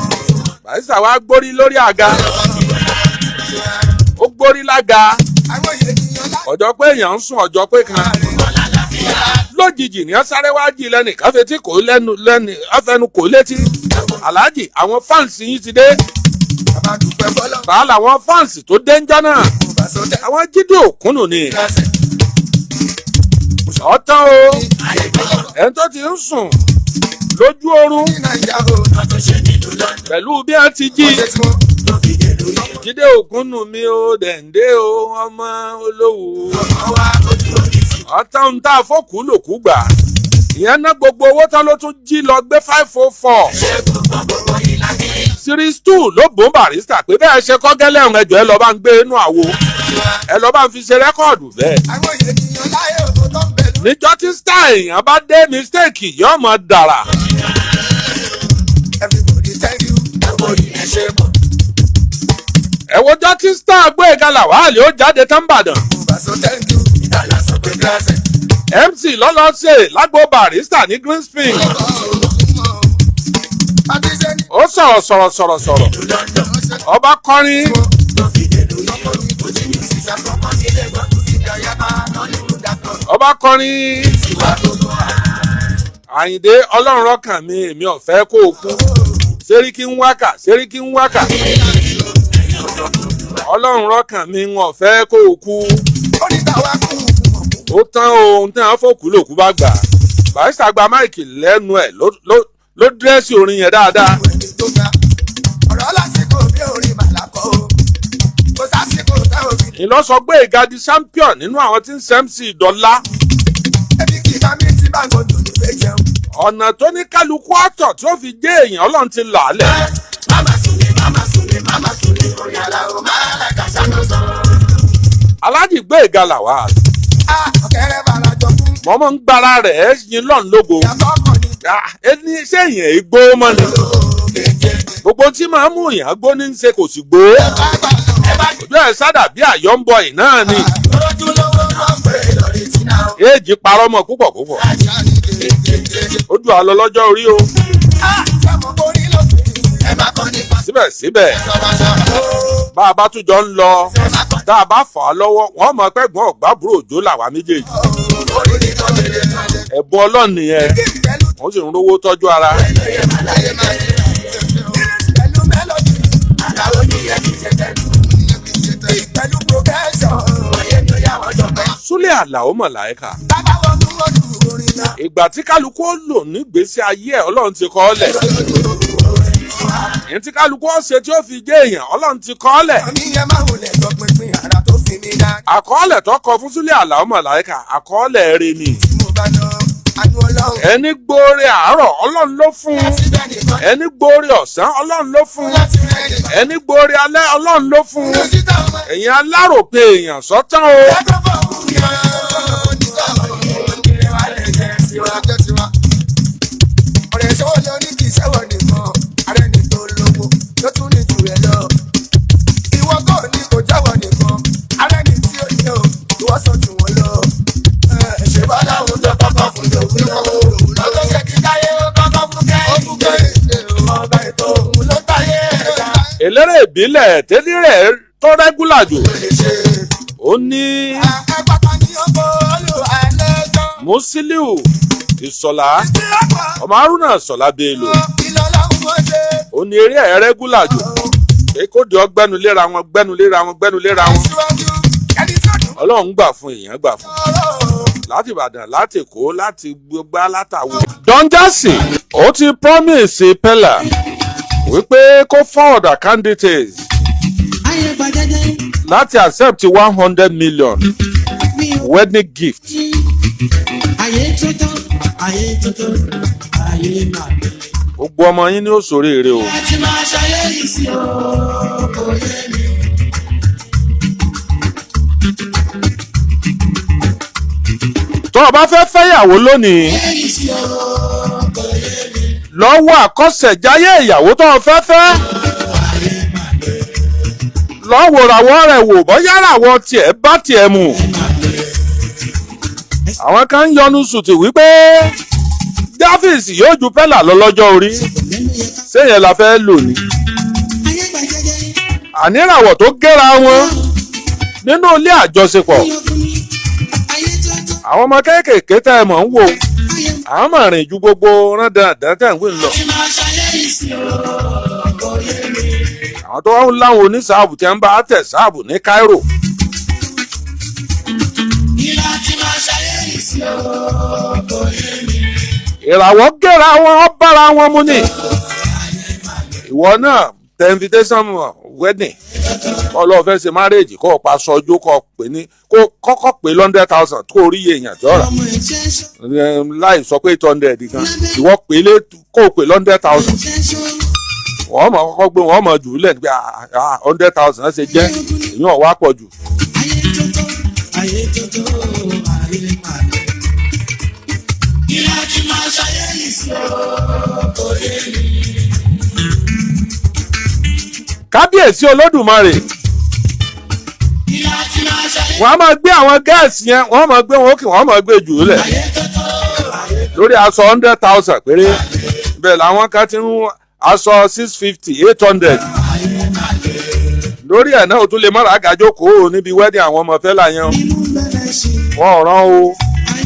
Speaker 1: Barrister wa gbórí lórí àga, ó gbórí lága, ọjọ́ pé èèyàn ń sùn, ọjọ́ pé kan lójijì ní wọ́n sáré wá jí lẹ́nìkan fetí kò lẹ́nu lẹ́nu afẹnu kò létí, "Aláàjì, àwọn fans yín ti dé." Bá làwọn fans tó dé ń jọ́ náà, àwọn Jídé Òkúnnù ni. Ọ̀tán o, ẹni tó ti ń sùn lójú oorun pẹ̀lú bí wọ́n ti jí Jídé Òkúnnù mi ó dẹ̀ǹdé o, ọmọ olówó. Ọ̀tán ń tá a fọ́kù lòkú gbà, ìyẹn ná gbogbo owó tán, ló tún jí lọ gbé 504 series 2 ló bùn Barrister pé bẹ́ẹ̀ ṣe kọ́ gẹ́lẹ́ ọ̀hún, ẹjọ́ ẹ lọ́ọ́ bá ń gbé inú àwo, ẹ lọ́ọ́ bá ń fi ṣe record bẹ́ẹ̀. Níjọ́ tí star èèyàn bá dé, mistake yóò mọ̀ dàrà.
Speaker 3: Everybody thank you, nobody ẹ ṣe mọ̀.
Speaker 1: Ẹ wojọ́ tí star Gbóyèga Làwálì ó jáde tán Ìbàdàn.
Speaker 3: Mo thank you, ìdálà sọ pé gíláàsì.
Speaker 1: MC lọ́lọ́sẹ̀ lágbo Barrister ní Greenspring. Ó sọ̀rọ̀ sọ̀rọ̀ sọ̀rọ̀ sọ̀rọ̀, ọba kọrin. Ọba kọrin Àyìndé, "Ọlọ́run rọ́kàn mi, èmi ò fẹ́ kó o kú." Sẹ́ríkì ń wákà, Sẹ́ríkì ń wákà, "Ọlọ́run rọ́kàn mi, ń ò fẹ́ kó o kú." Ó tán ohun tí wọ́n fòkú lòkú bá gbà. Barrister gba mic lẹ́nu ẹ̀, ló dress orin yẹn dáadáa.
Speaker 3: Ọ̀rọ̀ lásìkò bí orin màlákọ́ o, kò sásìkò táwọn òbí.
Speaker 1: Ìlọsọ Gbóyèga di champion nínú àwọn tí ń ṣe MC dọ́là.
Speaker 3: Ẹbí kì í bá mi tí bá ń gbọdọ̀ ní fẹ́ jẹun.
Speaker 1: Ọ̀nà tó ní kálukú ọ̀tọ̀ tí ó fi jẹ́ èèyàn, Ọlọ́run ti là á lẹ̀.
Speaker 3: Mama Sule, Mama Sule, Mama Sule, orin àlàó máa làkà sáná sọ.
Speaker 1: Aláàjì Gbóyèga Làwà.
Speaker 3: A ọ̀kẹ́rẹ́ bàrà jọ fún.
Speaker 1: Mọ́mọ́ ń gbára rẹ̀ yin lọ́n lógo.
Speaker 3: Ìyàtọ̀ ọkàn ni.
Speaker 1: Ah, ẹni ṣé èèyàn ègbó mọ́ ni? Gbogbo tí màá mú èèyàn gbó ní í ṣe, kò sì gbó. Ojú ẹ̀ sádà bí àyọ̀ǹbọ̀ ì náà ni. Éèjì parọ́ mọ́ púpọ̀ púpọ̀. Ó dùn àlọ́ lọ́jọ́ orí o. Síbẹ̀síbẹ̀, bá a bá tún jọ ń lọ, tá a bá fà á lọ́wọ́, wọ́n mọ̀ pé ẹ̀gbọ́n ọ̀gbábúrò òjò làwa méjèèjì. Ẹ̀bùn Ọlọ́run nìyẹn, wọ́n sì ń rówó tọ́jú ara.
Speaker 3: Pẹ̀lú melody, pẹ̀lú progression.
Speaker 1: Súlẹ̀ Àlàó Mọ̀láìkà.
Speaker 3: Bàbá wọnú ojú orin náà.
Speaker 1: Ìgbà tí kálukú ó lò nígbésí ayé ẹ̀, Ọlọ́run ti kọ́ ọ́ lẹ̀. Ìyẹn tí kálukú ó ṣe tí ó fi jẹ́ èèyàn, Ọlọ́run ti kọ́ ọ́ lẹ̀.
Speaker 3: Àmì yẹn máa wọlé tọpinpin ara tó fi mí dá.
Speaker 1: Àkọọ́lẹ̀ tó kọ fún Súlẹ̀ Àlàó Mọ̀láìkà, àkọọ́lẹ̀ rẹ̀ ni.
Speaker 3: Tí mo bá ná àánú Ọlọ́run.
Speaker 1: Ẹni gbóore àárọ̀, Ọlọ́run ló fún.
Speaker 3: Láti bẹ́ẹ̀ nìkan.
Speaker 1: Ẹni gbóore ọ̀sán, Ọlọ́run ló fún.
Speaker 3: Láti rẹ̀ nìkan.
Speaker 1: Ẹni gbóore alẹ́, Ọlọ́run ló fún.
Speaker 3: Lọ́sítà ọmọ.
Speaker 1: Ẹ̀yin aláròpé èèyàn sọ́tàn o.
Speaker 3: Ẹ̀kọ́ fún òun yẹn. Ọ̀rẹ́ ṣọwọ́ lọ ní kì í ṣẹ́wọ̀ nìkan, ààrẹ ní tó lówó ló tún ní jù rẹ̀ lọ. Ìwọ kò ní kò jẹ́wọ́ nìkan, ààrẹ ní tí ó ní o, ìwọ sọ jù wọ́n lọ. Ṣé bọ́lá òun tó kọ́kọ́ fún lòun lọ́wọ́? Lọ́tọ́ ṣe kí táyé ó kọ́kọ́ fún kẹ́hìndé. Ọba ètò òun ló táyé ẹ̀dá.
Speaker 1: Eléré ìbílẹ̀ tẹ́lẹ̀ rẹ̀ tó regular jù,
Speaker 3: Ló lè ṣe.
Speaker 1: ó ní
Speaker 3: Ẹ pátá ní ọkọ̀ olùhàlẹ́jọ́.
Speaker 1: Musiliu Ìṣọ̀lá ọmọ Haruna Ṣọlá Bello.
Speaker 3: Kí lọ́lọ́run ó ṣe.
Speaker 1: Ó ní eré ẹ̀ regular jù pé kó di ọgbẹ́nu léra wọn, gbẹ́nu léra wọn, gbẹ́nu léra wọn.
Speaker 3: Síwájú ẹni tó dùn
Speaker 1: Ọlọ́run gbà fún, èèyàn gbà fún
Speaker 3: ọ̀rọ̀.
Speaker 1: láti Ìbàdàn, láti Èkó, láti gbogbo látàwọ. Don Jazzy ó ti promise Pella wípé kó forward account details
Speaker 4: Ayé gbàgede
Speaker 1: láti accept 100 million
Speaker 4: mi ò
Speaker 1: wedding gift.
Speaker 4: jí. Ayé tuntun, ayé tuntun, ayé máa lè.
Speaker 1: Gbogbo ọmọ yín ní ó ṣoríire o.
Speaker 4: Láti máa ṣayé yìí sí o, kò yé mi.
Speaker 1: Tó o bá fẹ́ fẹ́yàwó lónìí,
Speaker 4: Ayé yìí sí o, kò yé mi.
Speaker 1: lọ́wọ́ àkọsẹ̀jáyé ìyàwó tó o fẹ́ fẹ́, lọ́wọ́ ràwọ́ rẹ̀ wò bóyá ràwọ́ tiẹ̀ bá tiẹ̀ mu. Àwọn kan ń yọnu sùtì wípé Davis yóò ju Pella lọ lọ́jọ́ orí.
Speaker 4: Lẹ́nu yẹ ká.
Speaker 1: Séyẹn la fẹ́ lò ní.
Speaker 4: Ayé gbàgede
Speaker 1: Àníràwọ̀ tó gẹ́ra wọn nínú ilé àjọṣepọ̀.
Speaker 4: yọkùn mi. Ayé tuntun,
Speaker 1: Àwọn ọmọ kéékèèké tẹ́ ẹ mọ̀ ń wò,
Speaker 4: ayé
Speaker 1: àwọn mọ̀ rìn ju gbogbo rán dandan tẹ̀ ń wí lọ.
Speaker 4: láti máa ṣayé yìí sí o, kò yé mi.
Speaker 1: Àwọn tó ń láwọn oníṣàbù tí ń bá tẹ̀ sáàbù ní Cairo.
Speaker 4: Kí láti máa ṣayé yìí sí o, kò yé mi.
Speaker 1: Ìràwọ̀ gẹ́ra wọn, ó bára wọn mu ni. Ìwọ náà tẹ invitation wedding, kọ́ lọ́ọ́ fẹ́ ṣe marriage, kọ́ ọ pa sọjú, kọ́ ọ pè ní kó kọ́kọ́ pè 100,000 tó orí èèyàn tó rà.
Speaker 4: Ọmọ ẹ̀ṣẹ́ ṣọ́,
Speaker 1: Láì sọ pé 800 gan, ìwọ pè lé kó o pè 100,000.
Speaker 4: ẹ̀ṣẹ́ ṣọ́.
Speaker 1: Wọ́n mọ̀ kọ́kọ́ gbé, wọ́n mọ̀ jù ú lẹ̀ pé 100,000 ṣe jẹ́ èyí ò wá pọ̀ jù.
Speaker 4: Ayé tuntun, ayé tuntun, ayé máa lè. Kí láti máa ṣayé yìí sí o, kò yé mi.
Speaker 1: Kábíyèsí Olódùmarè.
Speaker 4: Kí láti máa ṣayé.
Speaker 1: Wọ́n á máa gbé àwọn gáàsì yẹn, wọ́n máa gbé wọn òkè, wọ́n máa gbé jù ú lẹ̀
Speaker 4: Ayé tuntun, ayé
Speaker 1: lórí aṣọ 100,000 péré. Bẹ́ẹ̀ làwọn kan ti ń aṣọ 650, 800 lórí ẹ̀ náà. Ó tún lè mọ́ra àgàjókòó níbi wedding àwọn ọmọ fẹ́lá yẹn o.
Speaker 4: inú bẹ̀rẹ̀ sí.
Speaker 1: Wọ́n rán o,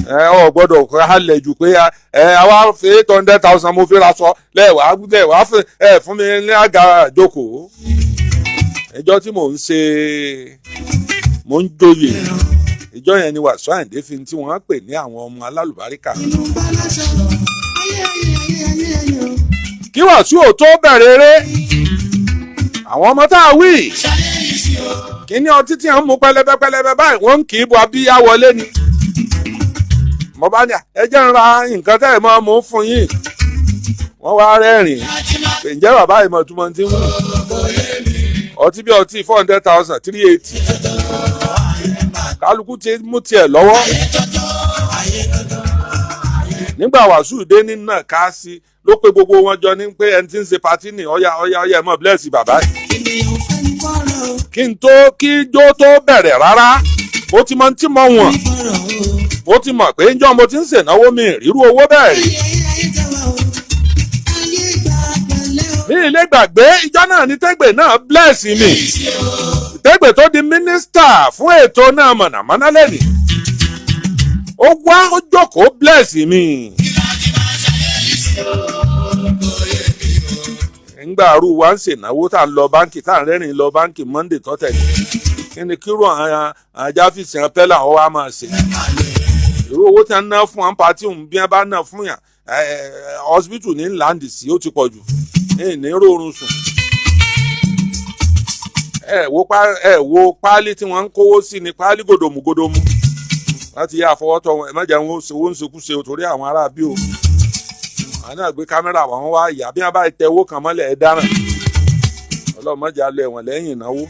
Speaker 1: ẹ ọ gbọ́dọ̀ halẹ̀ jù pé ẹ àwa fi 800,000 mo fi ra sọ lẹ́wàá lẹ́wàá fún ẹ fún mi ní àga àjókòó. Ìjọ tí mò ń ṣe, mò ń joyè, ìjọ yẹn ni Wàsíù Àyìndé fi tí wọ́n pè ní àwọn ọmọ alálùbáríkà.
Speaker 4: Inú balaṣọ. Ayé, ayé, ayé, ayé, ayé o.
Speaker 1: Kí Wàsíù ò tó bẹ̀rẹ̀ eré, àwọn ọmọ tá a wí,
Speaker 4: Ṣayé yìí sí o.
Speaker 1: kíní ọtí tí à ń mú pẹlẹbẹ pẹlẹbẹ báyìí, wọ́n ń kì í bu abíyá wọlé ni. Mo bá ní, "Ẹ jẹ́ ń ra nǹkan tẹ́ ẹ̀ máa mú fún yín." Wọ́n wá rẹ́rìn-ín
Speaker 4: Láti máa
Speaker 1: pé ǹjẹ́ bàbá ìmọ̀ túmọ̀ ti ń wù ọtí bí ọtí 400,000, 380, kálukú ti mú tiẹ̀ lọ́wọ́. Nígbà Wàsíù dé ní náà ká sí ló pé gbogbo wọn jọ ní pé ẹni tí ń ṣe party ní, ọ̀yà ọ̀yà ọ̀yà, ẹ̀ mọ̀ bless bàbá yìí.
Speaker 4: Ènìyàn ò fẹ́ ní fọ́rọ̀ o.
Speaker 1: Kí n tó kí jó tó bẹ̀rẹ̀ rárá, mo ti mọ tí mo wọ̀n.
Speaker 4: Ní fọ́rọ̀ o.
Speaker 1: Mo ti mọ̀ pé njọ́ mo ti ń ṣènáwó mi ìrírú owó bẹ́ẹ̀ rí.
Speaker 4: Ayé, ayé, ayé tẹwa o. Ayé gbà pẹ̀lẹ́ o.
Speaker 1: Ní ilé gbàgbé ìjọ náà ní Tẹ́gbẹ̀ náà bless mi, Tẹ́gbẹ̀ tó di mínísítà fún ètò náà mọ̀nàmọ́ná lẹ́nìí, ó wá, ó jókòó, bless mi. Ńgbà àrùn wa ń ṣènáwó, tá à ń lọ báńkì, tá à ń rẹ́rìn lọ báńkì Monday tó tẹ̀lé, kí ni kírò àwọn ajáfíìsì àwọn pẹ́lá ọ̀ wá máa ṣe? Irú owó tí wọ́n ná fún wọn party òun, bí wọ́n bá ná fún yàn hospital ní láǹdì sí, ó ti pọ̀ jù ní rọrùn sùn. Ẹ wo páálí tí wọ́n ń kówó sí ni, páálí gòdòmù gòdòmù láti yá àfọwọ́tọ̀ wọn. Ẹ má jẹ́ wọn owó ń ṣekúṣe o, torí àwọn ará bí o, àwọn náà gbé kámẹ́rà wọn wá yà bí wọ́n bá tẹ owó kan mọ́lẹ̀, ẹ dáràn. Ọlọ́run má jẹ́ á lọ ẹ̀wọ̀n lẹ́yìn ìnáwó.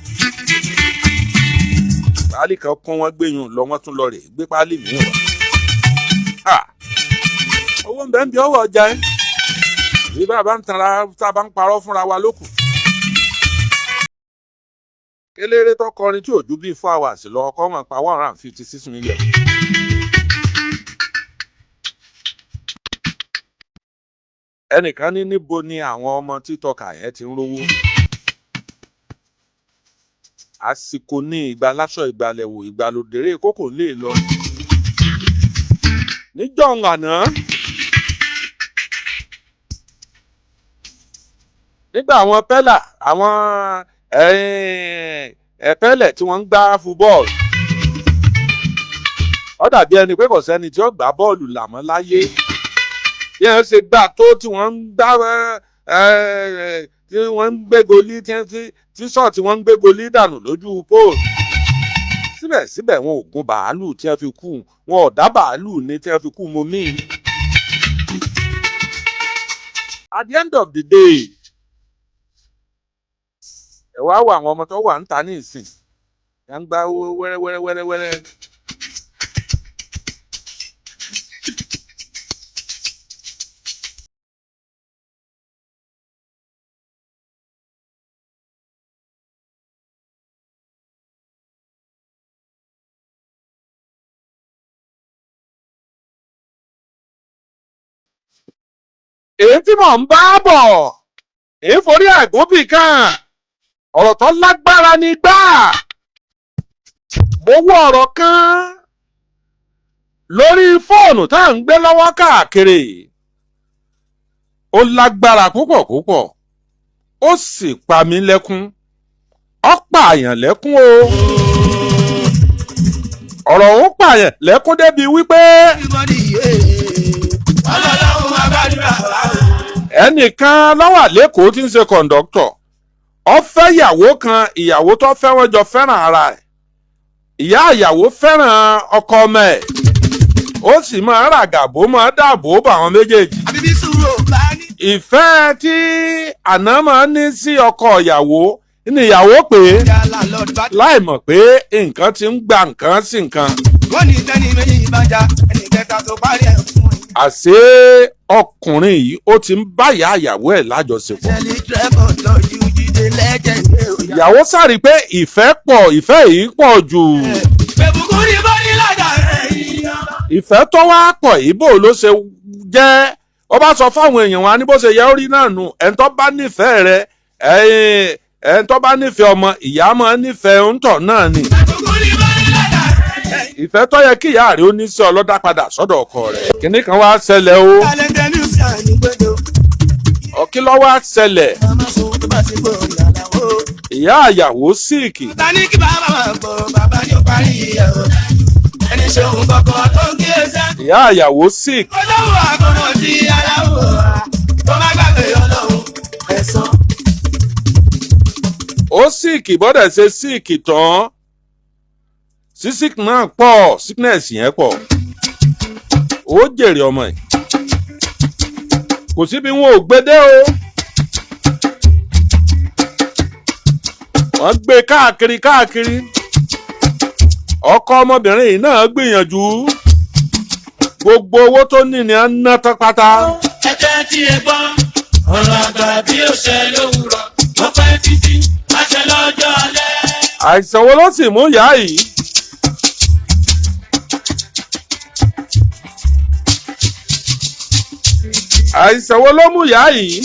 Speaker 1: Páálí kan kún, wọ́n gbẹ̀yìn lọ, wọ́n tún lọ rè gbé páálí míì wá. Ha! Owó ń bẹ ń bí ọwọ́ ọjà ẹ́ bí bàbá ń tanra, tá a bá ń parọ́ fúnra wa lókù. Eléré tó kọrin tí ò ju bíi 4 hours lọ ọkọ wọn pa 156 million. Ẹnìkan ní níbo ni àwọn ọmọ títọ́ka yẹn ti ń rówó? Àsìkò ní ìgbà láṣọ ìgbàlẹ̀wò ìgbàlódéré kókò lè lọ. Níjọ́ àná. Nígbà àwọn pẹ́là, àwọn ẹ̀pẹ́lẹ̀ tí wọ́n ń gbá fúbọ́ọ̀lù, ó dàbí ẹni pé kò sẹ́ni tí ó gbá bọ́ọ̀lù làmọ́ láyé. Bí wọ́n ṣe gbà tó tí wọ́n ń gbá, tí wọ́n ń gbé golí, tí sọ̀ tí wọ́n ń gbé golí dànù lójú póòlù, síbẹ̀síbẹ̀ wọn ò gun bàálù tí wọ́n fi kú, wọn ò dá bàálù ní tí wọ́n fi kú mu míì. At the end of the day, ẹ wá wo àwọn ọmọ tó wà ń ta ní ìsìn yà ń gba wẹ́rẹ́ wẹ́rẹ́ wẹ́rẹ́ wẹ́rẹ́. Èyí tí mò ń bá bọ̀, èyí forí àgùnbì kan, ọ̀rọ̀ tó lágbára ni gbà. Mo wọ ọ̀rọ̀ kan lórí fóònù tá à ń gbé lọ́wọ́ káàkiri. Ó lágbára púpọ̀ púpọ̀, ó sì pa mí lẹ́kún, ó pààyàn lẹ́kún o. Ọ̀rọ̀ òun pààyàn lẹ́kún débi wípé
Speaker 4: Ọlọ́run máa gbàdúrà wa o.
Speaker 1: ẹnìkan ló wà l'Ékòó tí ń ṣe kọ̀ǹdọ́tọ̀. Ó fẹ́ ìyàwó kan. Ìyàwó tó fẹ́, wọ́n jọ fẹ́ràn ara ẹ̀. Ìyá ìyàwó fẹ́ràn ọkọ ọmọ ẹ̀, ó sì máa ń ràgàbó, máa dáàbò bò àwọn méjèèjì.
Speaker 3: Àbí bí sùúrù ò bá ní.
Speaker 1: Ìfẹ́ tí àná máa ń ní sí ọkọ ìyàwó ní ìyàwó pé
Speaker 3: Yálà lọ́dún bá.
Speaker 1: láì mọ̀ pé nǹkan ti ń gba nǹkan sí nǹkan.
Speaker 3: Wọ́n ní tẹ́ni méjì bá jà, ẹnì kẹta tó parí ẹ̀ fún ẹ.
Speaker 1: Àṣé ọkùnrin yìí, ó ti ń bá ìyá ìyàwó ẹ̀ lájọṣepọ̀.
Speaker 3: Ṣẹlí dírẹ́bọ̀ tọ́jú jíde lẹ́jẹ̀ ní òyà.
Speaker 1: Ìyàwó sáré pé ìfẹ́ pọ̀, ìfẹ́ yìí pọ̀ jù.
Speaker 4: Bẹ̀bùkún ní bọ́ní lọ́dọ̀ rẹ̀ yíyan.
Speaker 1: Ìfẹ́ tó wá pọ̀ yìí, bò ló ṣe jẹ́? Ó bá sọ fáwọn èèyàn wa ní bó ṣe yẹ ó rí náà nù. Ẹni tó bá nífẹ̀ẹ́ rẹ, ẹni tó bá nífẹ̀ẹ́ ọmọ, ìyá máa nífẹ̀ẹ́ ńtọ̀ náà ni.
Speaker 4: Bẹ̀bùkún ní bọ́ní lọ́dọ̀ rẹ̀.
Speaker 1: Ìfẹ́ tó yẹ kí ìyá rẹ̀ ó ní sí ọlọ́dá padà sọ́dọ̀ ọkọ rẹ̀. Kínní kan wá ṣẹlẹ̀ o.
Speaker 3: Talented music ní gbẹ́jọ́.
Speaker 1: Ọ̀kí ló wá ṣẹlẹ̀?
Speaker 3: Màmá sọ tó bá ti gbọ́ ìyàlá o.
Speaker 1: Ìyá àyàwó sick.
Speaker 3: Ta ní kí bàbá máa gbọ́, bàbá ní ó parí ẹ̀ o. Ẹni ṣe òun kọ̀ọ̀kan tó ń kí ẹsẹ̀.
Speaker 1: Ìyá àyàwó sick.
Speaker 4: Ọlọ́run àkọ́mọ̀ sí aláwọ̀ wa. Kó má gbàgbé Ọlọ́run
Speaker 3: Ẹ̀sán.
Speaker 1: Ó sick bọ́dẹ̀ ṣe sick tán sí, sick náà pọ̀, sickness yẹn pọ̀. Ó jèrè ọmọ ẹ̀, kò síbi wọn ò gbé dé o. Wọ́n gbé káàkiri káàkiri. Ọkọ ọmọbìnrin yìí náà gbìyànjú, gbogbo owó tó ní ni à ń ná tán pátá.
Speaker 4: Ẹ tẹ́tí ẹ gbọ́ ọ̀rọ̀ àgbà bí ó ṣe lówùrọ̀, ó pẹ́ títí àṣẹ lọ́jọ́ alẹ́.
Speaker 1: Àìsàn wo ló sì mú ìyá yìí? Àìsàn wo ló mú ìyá yìí?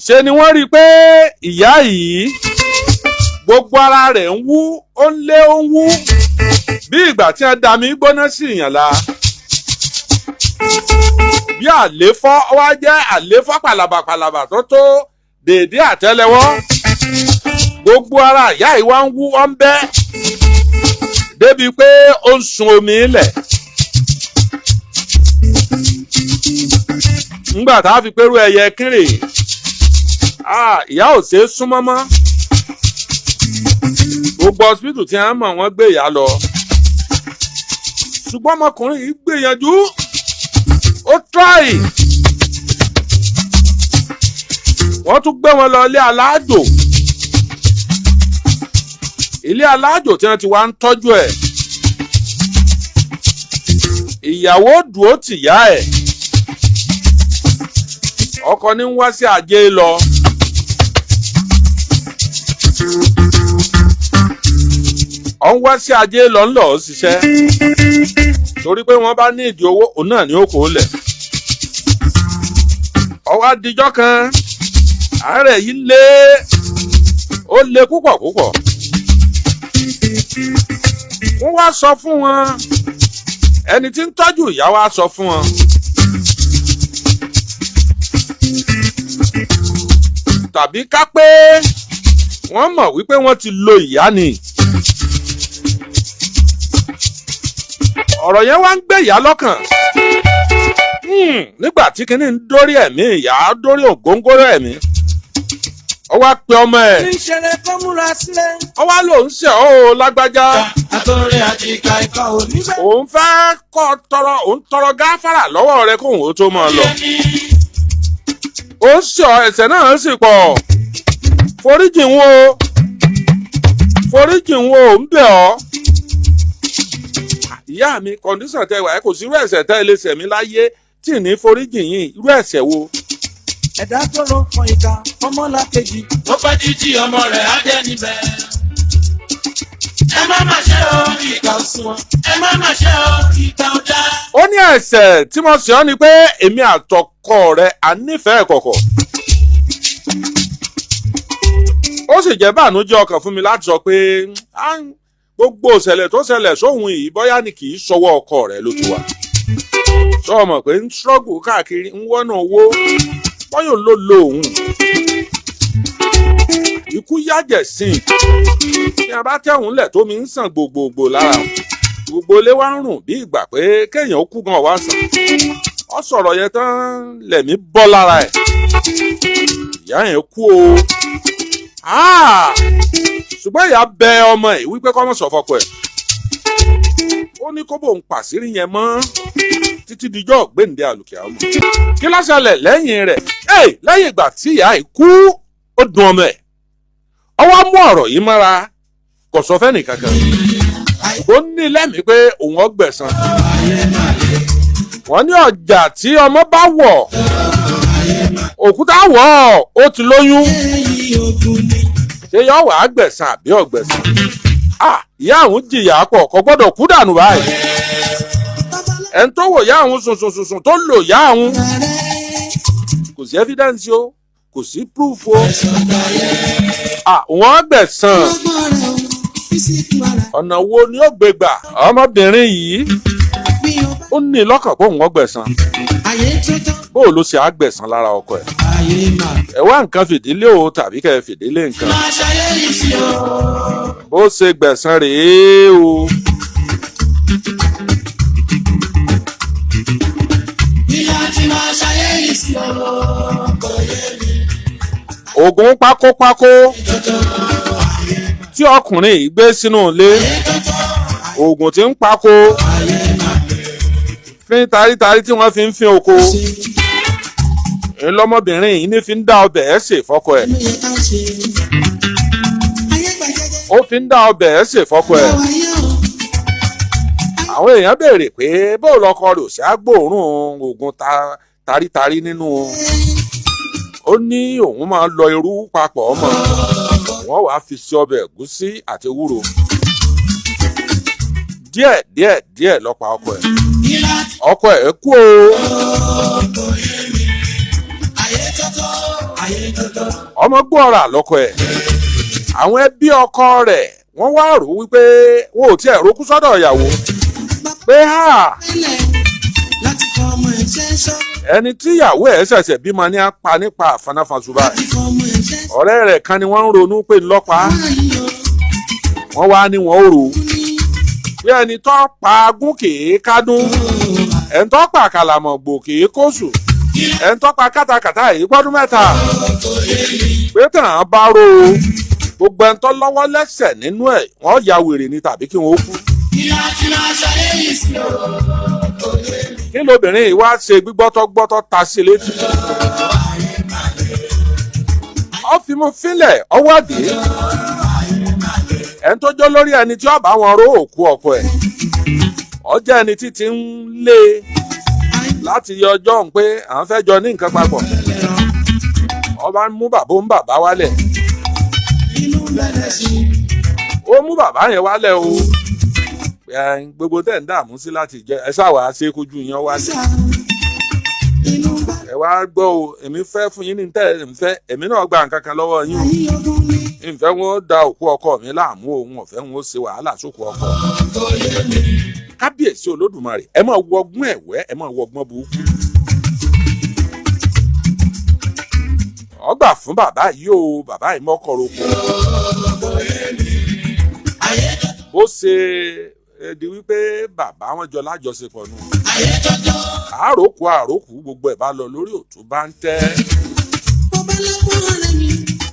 Speaker 1: Ṣe ni wọ́n rí i pé ìyá yìí, gbogbo ara rẹ̀ ń wú, ó ń lé, ó ń wú bí ìgbà tí wọ́n da mi gbóná sí ìyàn la, bí àléfọ́. Ó wá jẹ́ àléfọ́ pàlàbàpàlàbà tó tó dèédé àtẹ́lẹwọ́. Gbogbo ara ìyá yìí wá ń wú, ó ń bẹ́ débi pé ó ń sun omi lẹ̀. Ńgbà tá a fi pérú ẹyẹ kírè, ìyá ò ṣeé súnmọ́ mọ́. Gbogbo hospital tí wọ́n mọ̀, wọ́n gbé ìyá lọ, ṣùgbọ́n ọmọkùnrin yìí gbìyànjú, ó try. Wọ́n tún gbé wọn lọ ilé aláàjò, ilé aláàjò tí wọ́n ti wá ń tọ́jú ẹ̀. Ìyàwó dùó tìyá ẹ̀, ọkọ ní ń wá sí ajé lọ. Ọ̀ ń wá sí ajé lọ, ń lọ ṣiṣẹ́, torí pé wọ́n bá ní ìdí owó, òun náà ní ó kó lẹ̀. Ọwọ́ adijọ́ kan, àárẹ̀ yìí lé, ó lé púpọ̀ púpọ̀. Wọ́n wá sọ fún wọn Ẹni tí ń tọ́jú ìyá wa sọ fún wọn. Tàbí ká pé wọ́n mọ̀ wípé wọ́n ti lo ìyá ni. Ọ̀rọ̀ yẹn wá ń gbé ìyá lọ́kàn. Nígbà tí kinní ń dórí ẹ̀mí ìyá dórí ògóńgóró ẹ̀mí. Ó wá pe ọmọ ẹ̀.
Speaker 4: Tí ń ṣeré kó múra sílẹ̀.
Speaker 1: Ó wá lòun ṣe ọ́ o lágbájá.
Speaker 4: Àtọ̀rẹ́ àti ìka ìka ò ní bẹ́ẹ̀.
Speaker 1: Òun fẹ́ kọ́ tọrọ, òun tọrọ gáfárà lọ́wọ́ rẹ kóun ó tó máa lọ. Ó ń ṣe ọ, ẹ̀ṣẹ̀ náà sì pọ̀. Foríjì ń wo, foríjì ń wo, ń bẹ̀ ọ́. Ìyá mi, kọ̀ǹdíṣàn tẹ wà ẹ́, kò sí irú ẹ̀ṣẹ̀ tẹ́ ẹ lè ṣẹ̀ mí láyé tí ì ní foríjì yín, irú ẹ̀ṣẹ̀ wo?
Speaker 4: Ẹ̀dá tó ló fọn ìka ọmọlàkejì.
Speaker 5: Ó pẹ́ títí ọmọ rẹ̀ á jẹ́ níbẹ̀. Ẹ má má ṣe o, ìkà ò sunwọ̀n. Ẹ má má ṣe o, ìkà ò dá.
Speaker 1: Ó ní ẹ̀ṣẹ̀ tí mo ṣẹ̀ ọ́ ni pé èmi àtọkọ rẹ̀ à nífẹ̀ẹ́ kọ̀kọ̀. Ó sì jẹ́ bànújẹ́ ọkàn fún mi láti sọ pé gbogbo ìṣẹ̀lẹ̀ tó ṣẹlẹ̀ sóhun yìí bóyá ni kì í ṣọwọ́ ọkọ rẹ̀ ló ti wà. Sọ mọ̀ pé ń ṣọ́gù káàkiri ń wọ́nà owó bóyá òun ló lo òun. Ikú yájẹ̀ sí i. Bí a bá tẹ̀hún lẹ̀ tó mi ń sàn gbogbogbò lára. Gbogbo ilé wa ń rùn bí ìgbà pé kéèyàn kú gan wá sàn. Ó sọ̀rọ̀ yẹn tán lẹ̀mí bọ́ lára ẹ̀. Ìyá yẹn kú o. Ṣùgbọ́n ìyá bẹ ọmọ ẹ̀ wípé kó má sọ fọ́kọ ẹ̀. Ó ní kó bóun pàṣírí yẹn mọ́ títí dijọ́ gbéǹde àlùkìyámọ̀. Kí ló ṣẹlẹ̀ lẹ́yìn rẹ̀? Lẹ́yìn ìgbà tí ìyá yìí kú, ó dùn ọmọ ẹ̀. Ó wá mú ọ̀rọ̀ yìí mọ́ra, kò sọ fẹ́nì kankan. Ó ní lẹ́mìí pé òun ó gbẹ̀san. Wọ́n ní ọjà tí ọmọ bá wọ̀, òkúta wọ̀, ó ti lóyún. Ṣé yọ wàá gbẹ̀san àbí ọ̀gbẹ̀san? Ìyá àwọn jìyà pọ̀, kò gbọ́dọ̀ kú dànù báyìí. Ẹni tó wò ìyá àwọn sùnsùnsùn tó lò ìyá àwọn. Kò sí evidence o, kò sí proof o. Wọ́n gbẹ̀san. Ọ̀nà wo ni ó gbé gbà? Ọmọbìnrin yìí ó ní lọ́kàn pé òun ó gbẹ̀san. Bó o ló ṣe á gbẹ̀san lára ọkọ ẹ̀? Ẹ wá nǹkan fìdílé o tàbí kẹ́ ẹ fìdílé nǹkan. Bó ṣe gbẹ̀san rèé o. Ògùn pákópákó tí ọkùnrin yìí gbé sínú ilé, ògùn tí ń pákó fín tarítarí tí wọ́n fi ń fín oko, ńlọmọbìnrin yìí ní fi ń dá ọbẹ̀ ẹ̀ sè fọ́kọ ẹ̀. Ó fi ń dá ọbẹ̀ ẹ̀ sè fọ́kọ ẹ̀. Àwọn èèyàn béèrè pé bó lọkọ rẹ̀ ò sí agbóòórùn ògùn tarítarí nínú. Ó ní òun máa lọ irú papọ̀ ọmọ. Wọ́n wàá fi sí ọbẹ̀ ẹ̀gúsí àti ewúro. Díẹ̀ díẹ̀ díẹ̀ ló pa ọkọ ẹ̀. Ọkọ ẹ̀ kú o. Ọmọ gbọ́ra lọ́kọ ẹ̀. Àwọn ẹbí ọkọ rẹ̀ wọ́n wá rò wípé wọn ò tiẹ̀ rókú sọ́dọ̀ ìyàwó. Pé ha! Ẹni tí ìyàwó ẹ̀ ṣẹ̀ṣẹ̀ bímọ ní apá nípa àfanáfaṣu báyìí. Ọ̀rẹ́ rẹ̀ kan ni wọ́n ń ronú pé ńlọ́pàá. Wọ́n wá ní wọ́n ó rò ó. Bí ẹni tó pa agún kìí kádún, ẹni tó pa àkàlàmọ̀gbò kìí kóṣù, ẹni tó pa kátàkátà yìí gbọ́dún mẹ́ta. Pé tàn án bá rò ó, gbogbo ẹni tó lọ́wọ́ lẹ́sẹ̀ nínú ẹ̀ wọ́n ya wèrè ni tàbí kí wọ́n ó kú. Kí lobìnrin yìí wá ṣe gbígbọ́tọ́gbọ́tọ́ ta sí létí? Ó fi mú fílẹ̀ ọwọ́ àdé. Ẹni tó jó lórí ẹni tí ó bá wọn ró òkú ọkọ ẹ̀. Ó jẹ́ ẹni tí ti ń lé láti yọ ọjọ́ òun pé à ń fẹ́ jọ ní nǹkan papọ̀. Ó bá ń mú bàbá ń bàbá wálẹ̀. Ó mú bàbá yẹn wálẹ̀ o. Gbogbo tẹ̀ ń dààmú sí láti jẹ ẹ ṣáà wàá ṣe kojú yẹn wálẹ̀. Ẹ wá gbọ́ o, èmi fẹ́ fún yín ní tẹ́ ẹ̀ ń fẹ́, èmi náà gba nǹkan kan lọ́wọ́ yín o. Ìfẹ́ wọn ó da òkú ọkọ mi láàmú, òun ọ̀fẹ́ wọn ó ṣe wàhálà sókú ọkọ. Kábíyèsí Olódùmarè, ẹ máa wọgbọ́n ẹ̀wẹ́, ẹ máa wọgbọ́n burúkú. Ọgbà fún bàbá yìí o, bàbá yìí mọ́kọ̀rọ̀kọ̀. Bó ṣe di wípé bàbá wọn jọ lájọṣepọ̀ nù. Àròkù àròkù gbogbo ẹ̀ bá lọ lórí òtún bá ń tẹ́.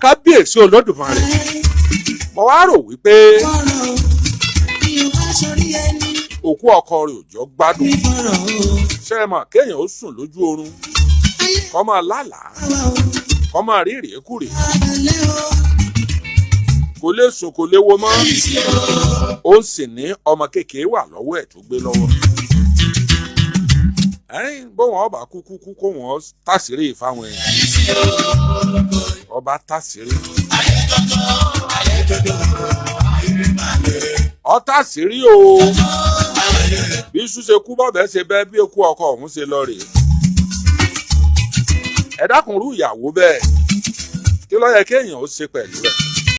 Speaker 1: Kábíyèsí Olódùmarè, mo wá rò wípé òkú ọkọ rẹ̀ ò jọ gbádùn. Ṣé ẹ mọ̀ kéèyàn ó sùn lójú oorun, kó máa lálàá, kó máa rí ìrèkúrè, kò lè sùn, kò lè wo mọ́. Ó ń sì ní ọmọ kékeré wà lọ́wọ́ ẹ̀ tó gbé lọ́wọ́. Ẹ̀yìn bóun ọba kúkú kú kó wọ́n tàṣírí fáwọn èèyàn. Ọba tàṣírí. Ọtàṣírí o. Bí iṣu ṣe kú bọ́bẹ̀ ṣe bẹ́, bí eku ọkọ ọ̀hún ṣe lọ rèé. Ẹ dákun, rú ìyàwó bẹ́ẹ̀, kí ló yẹ kéèyàn ó ṣe pẹ̀lú ẹ̀?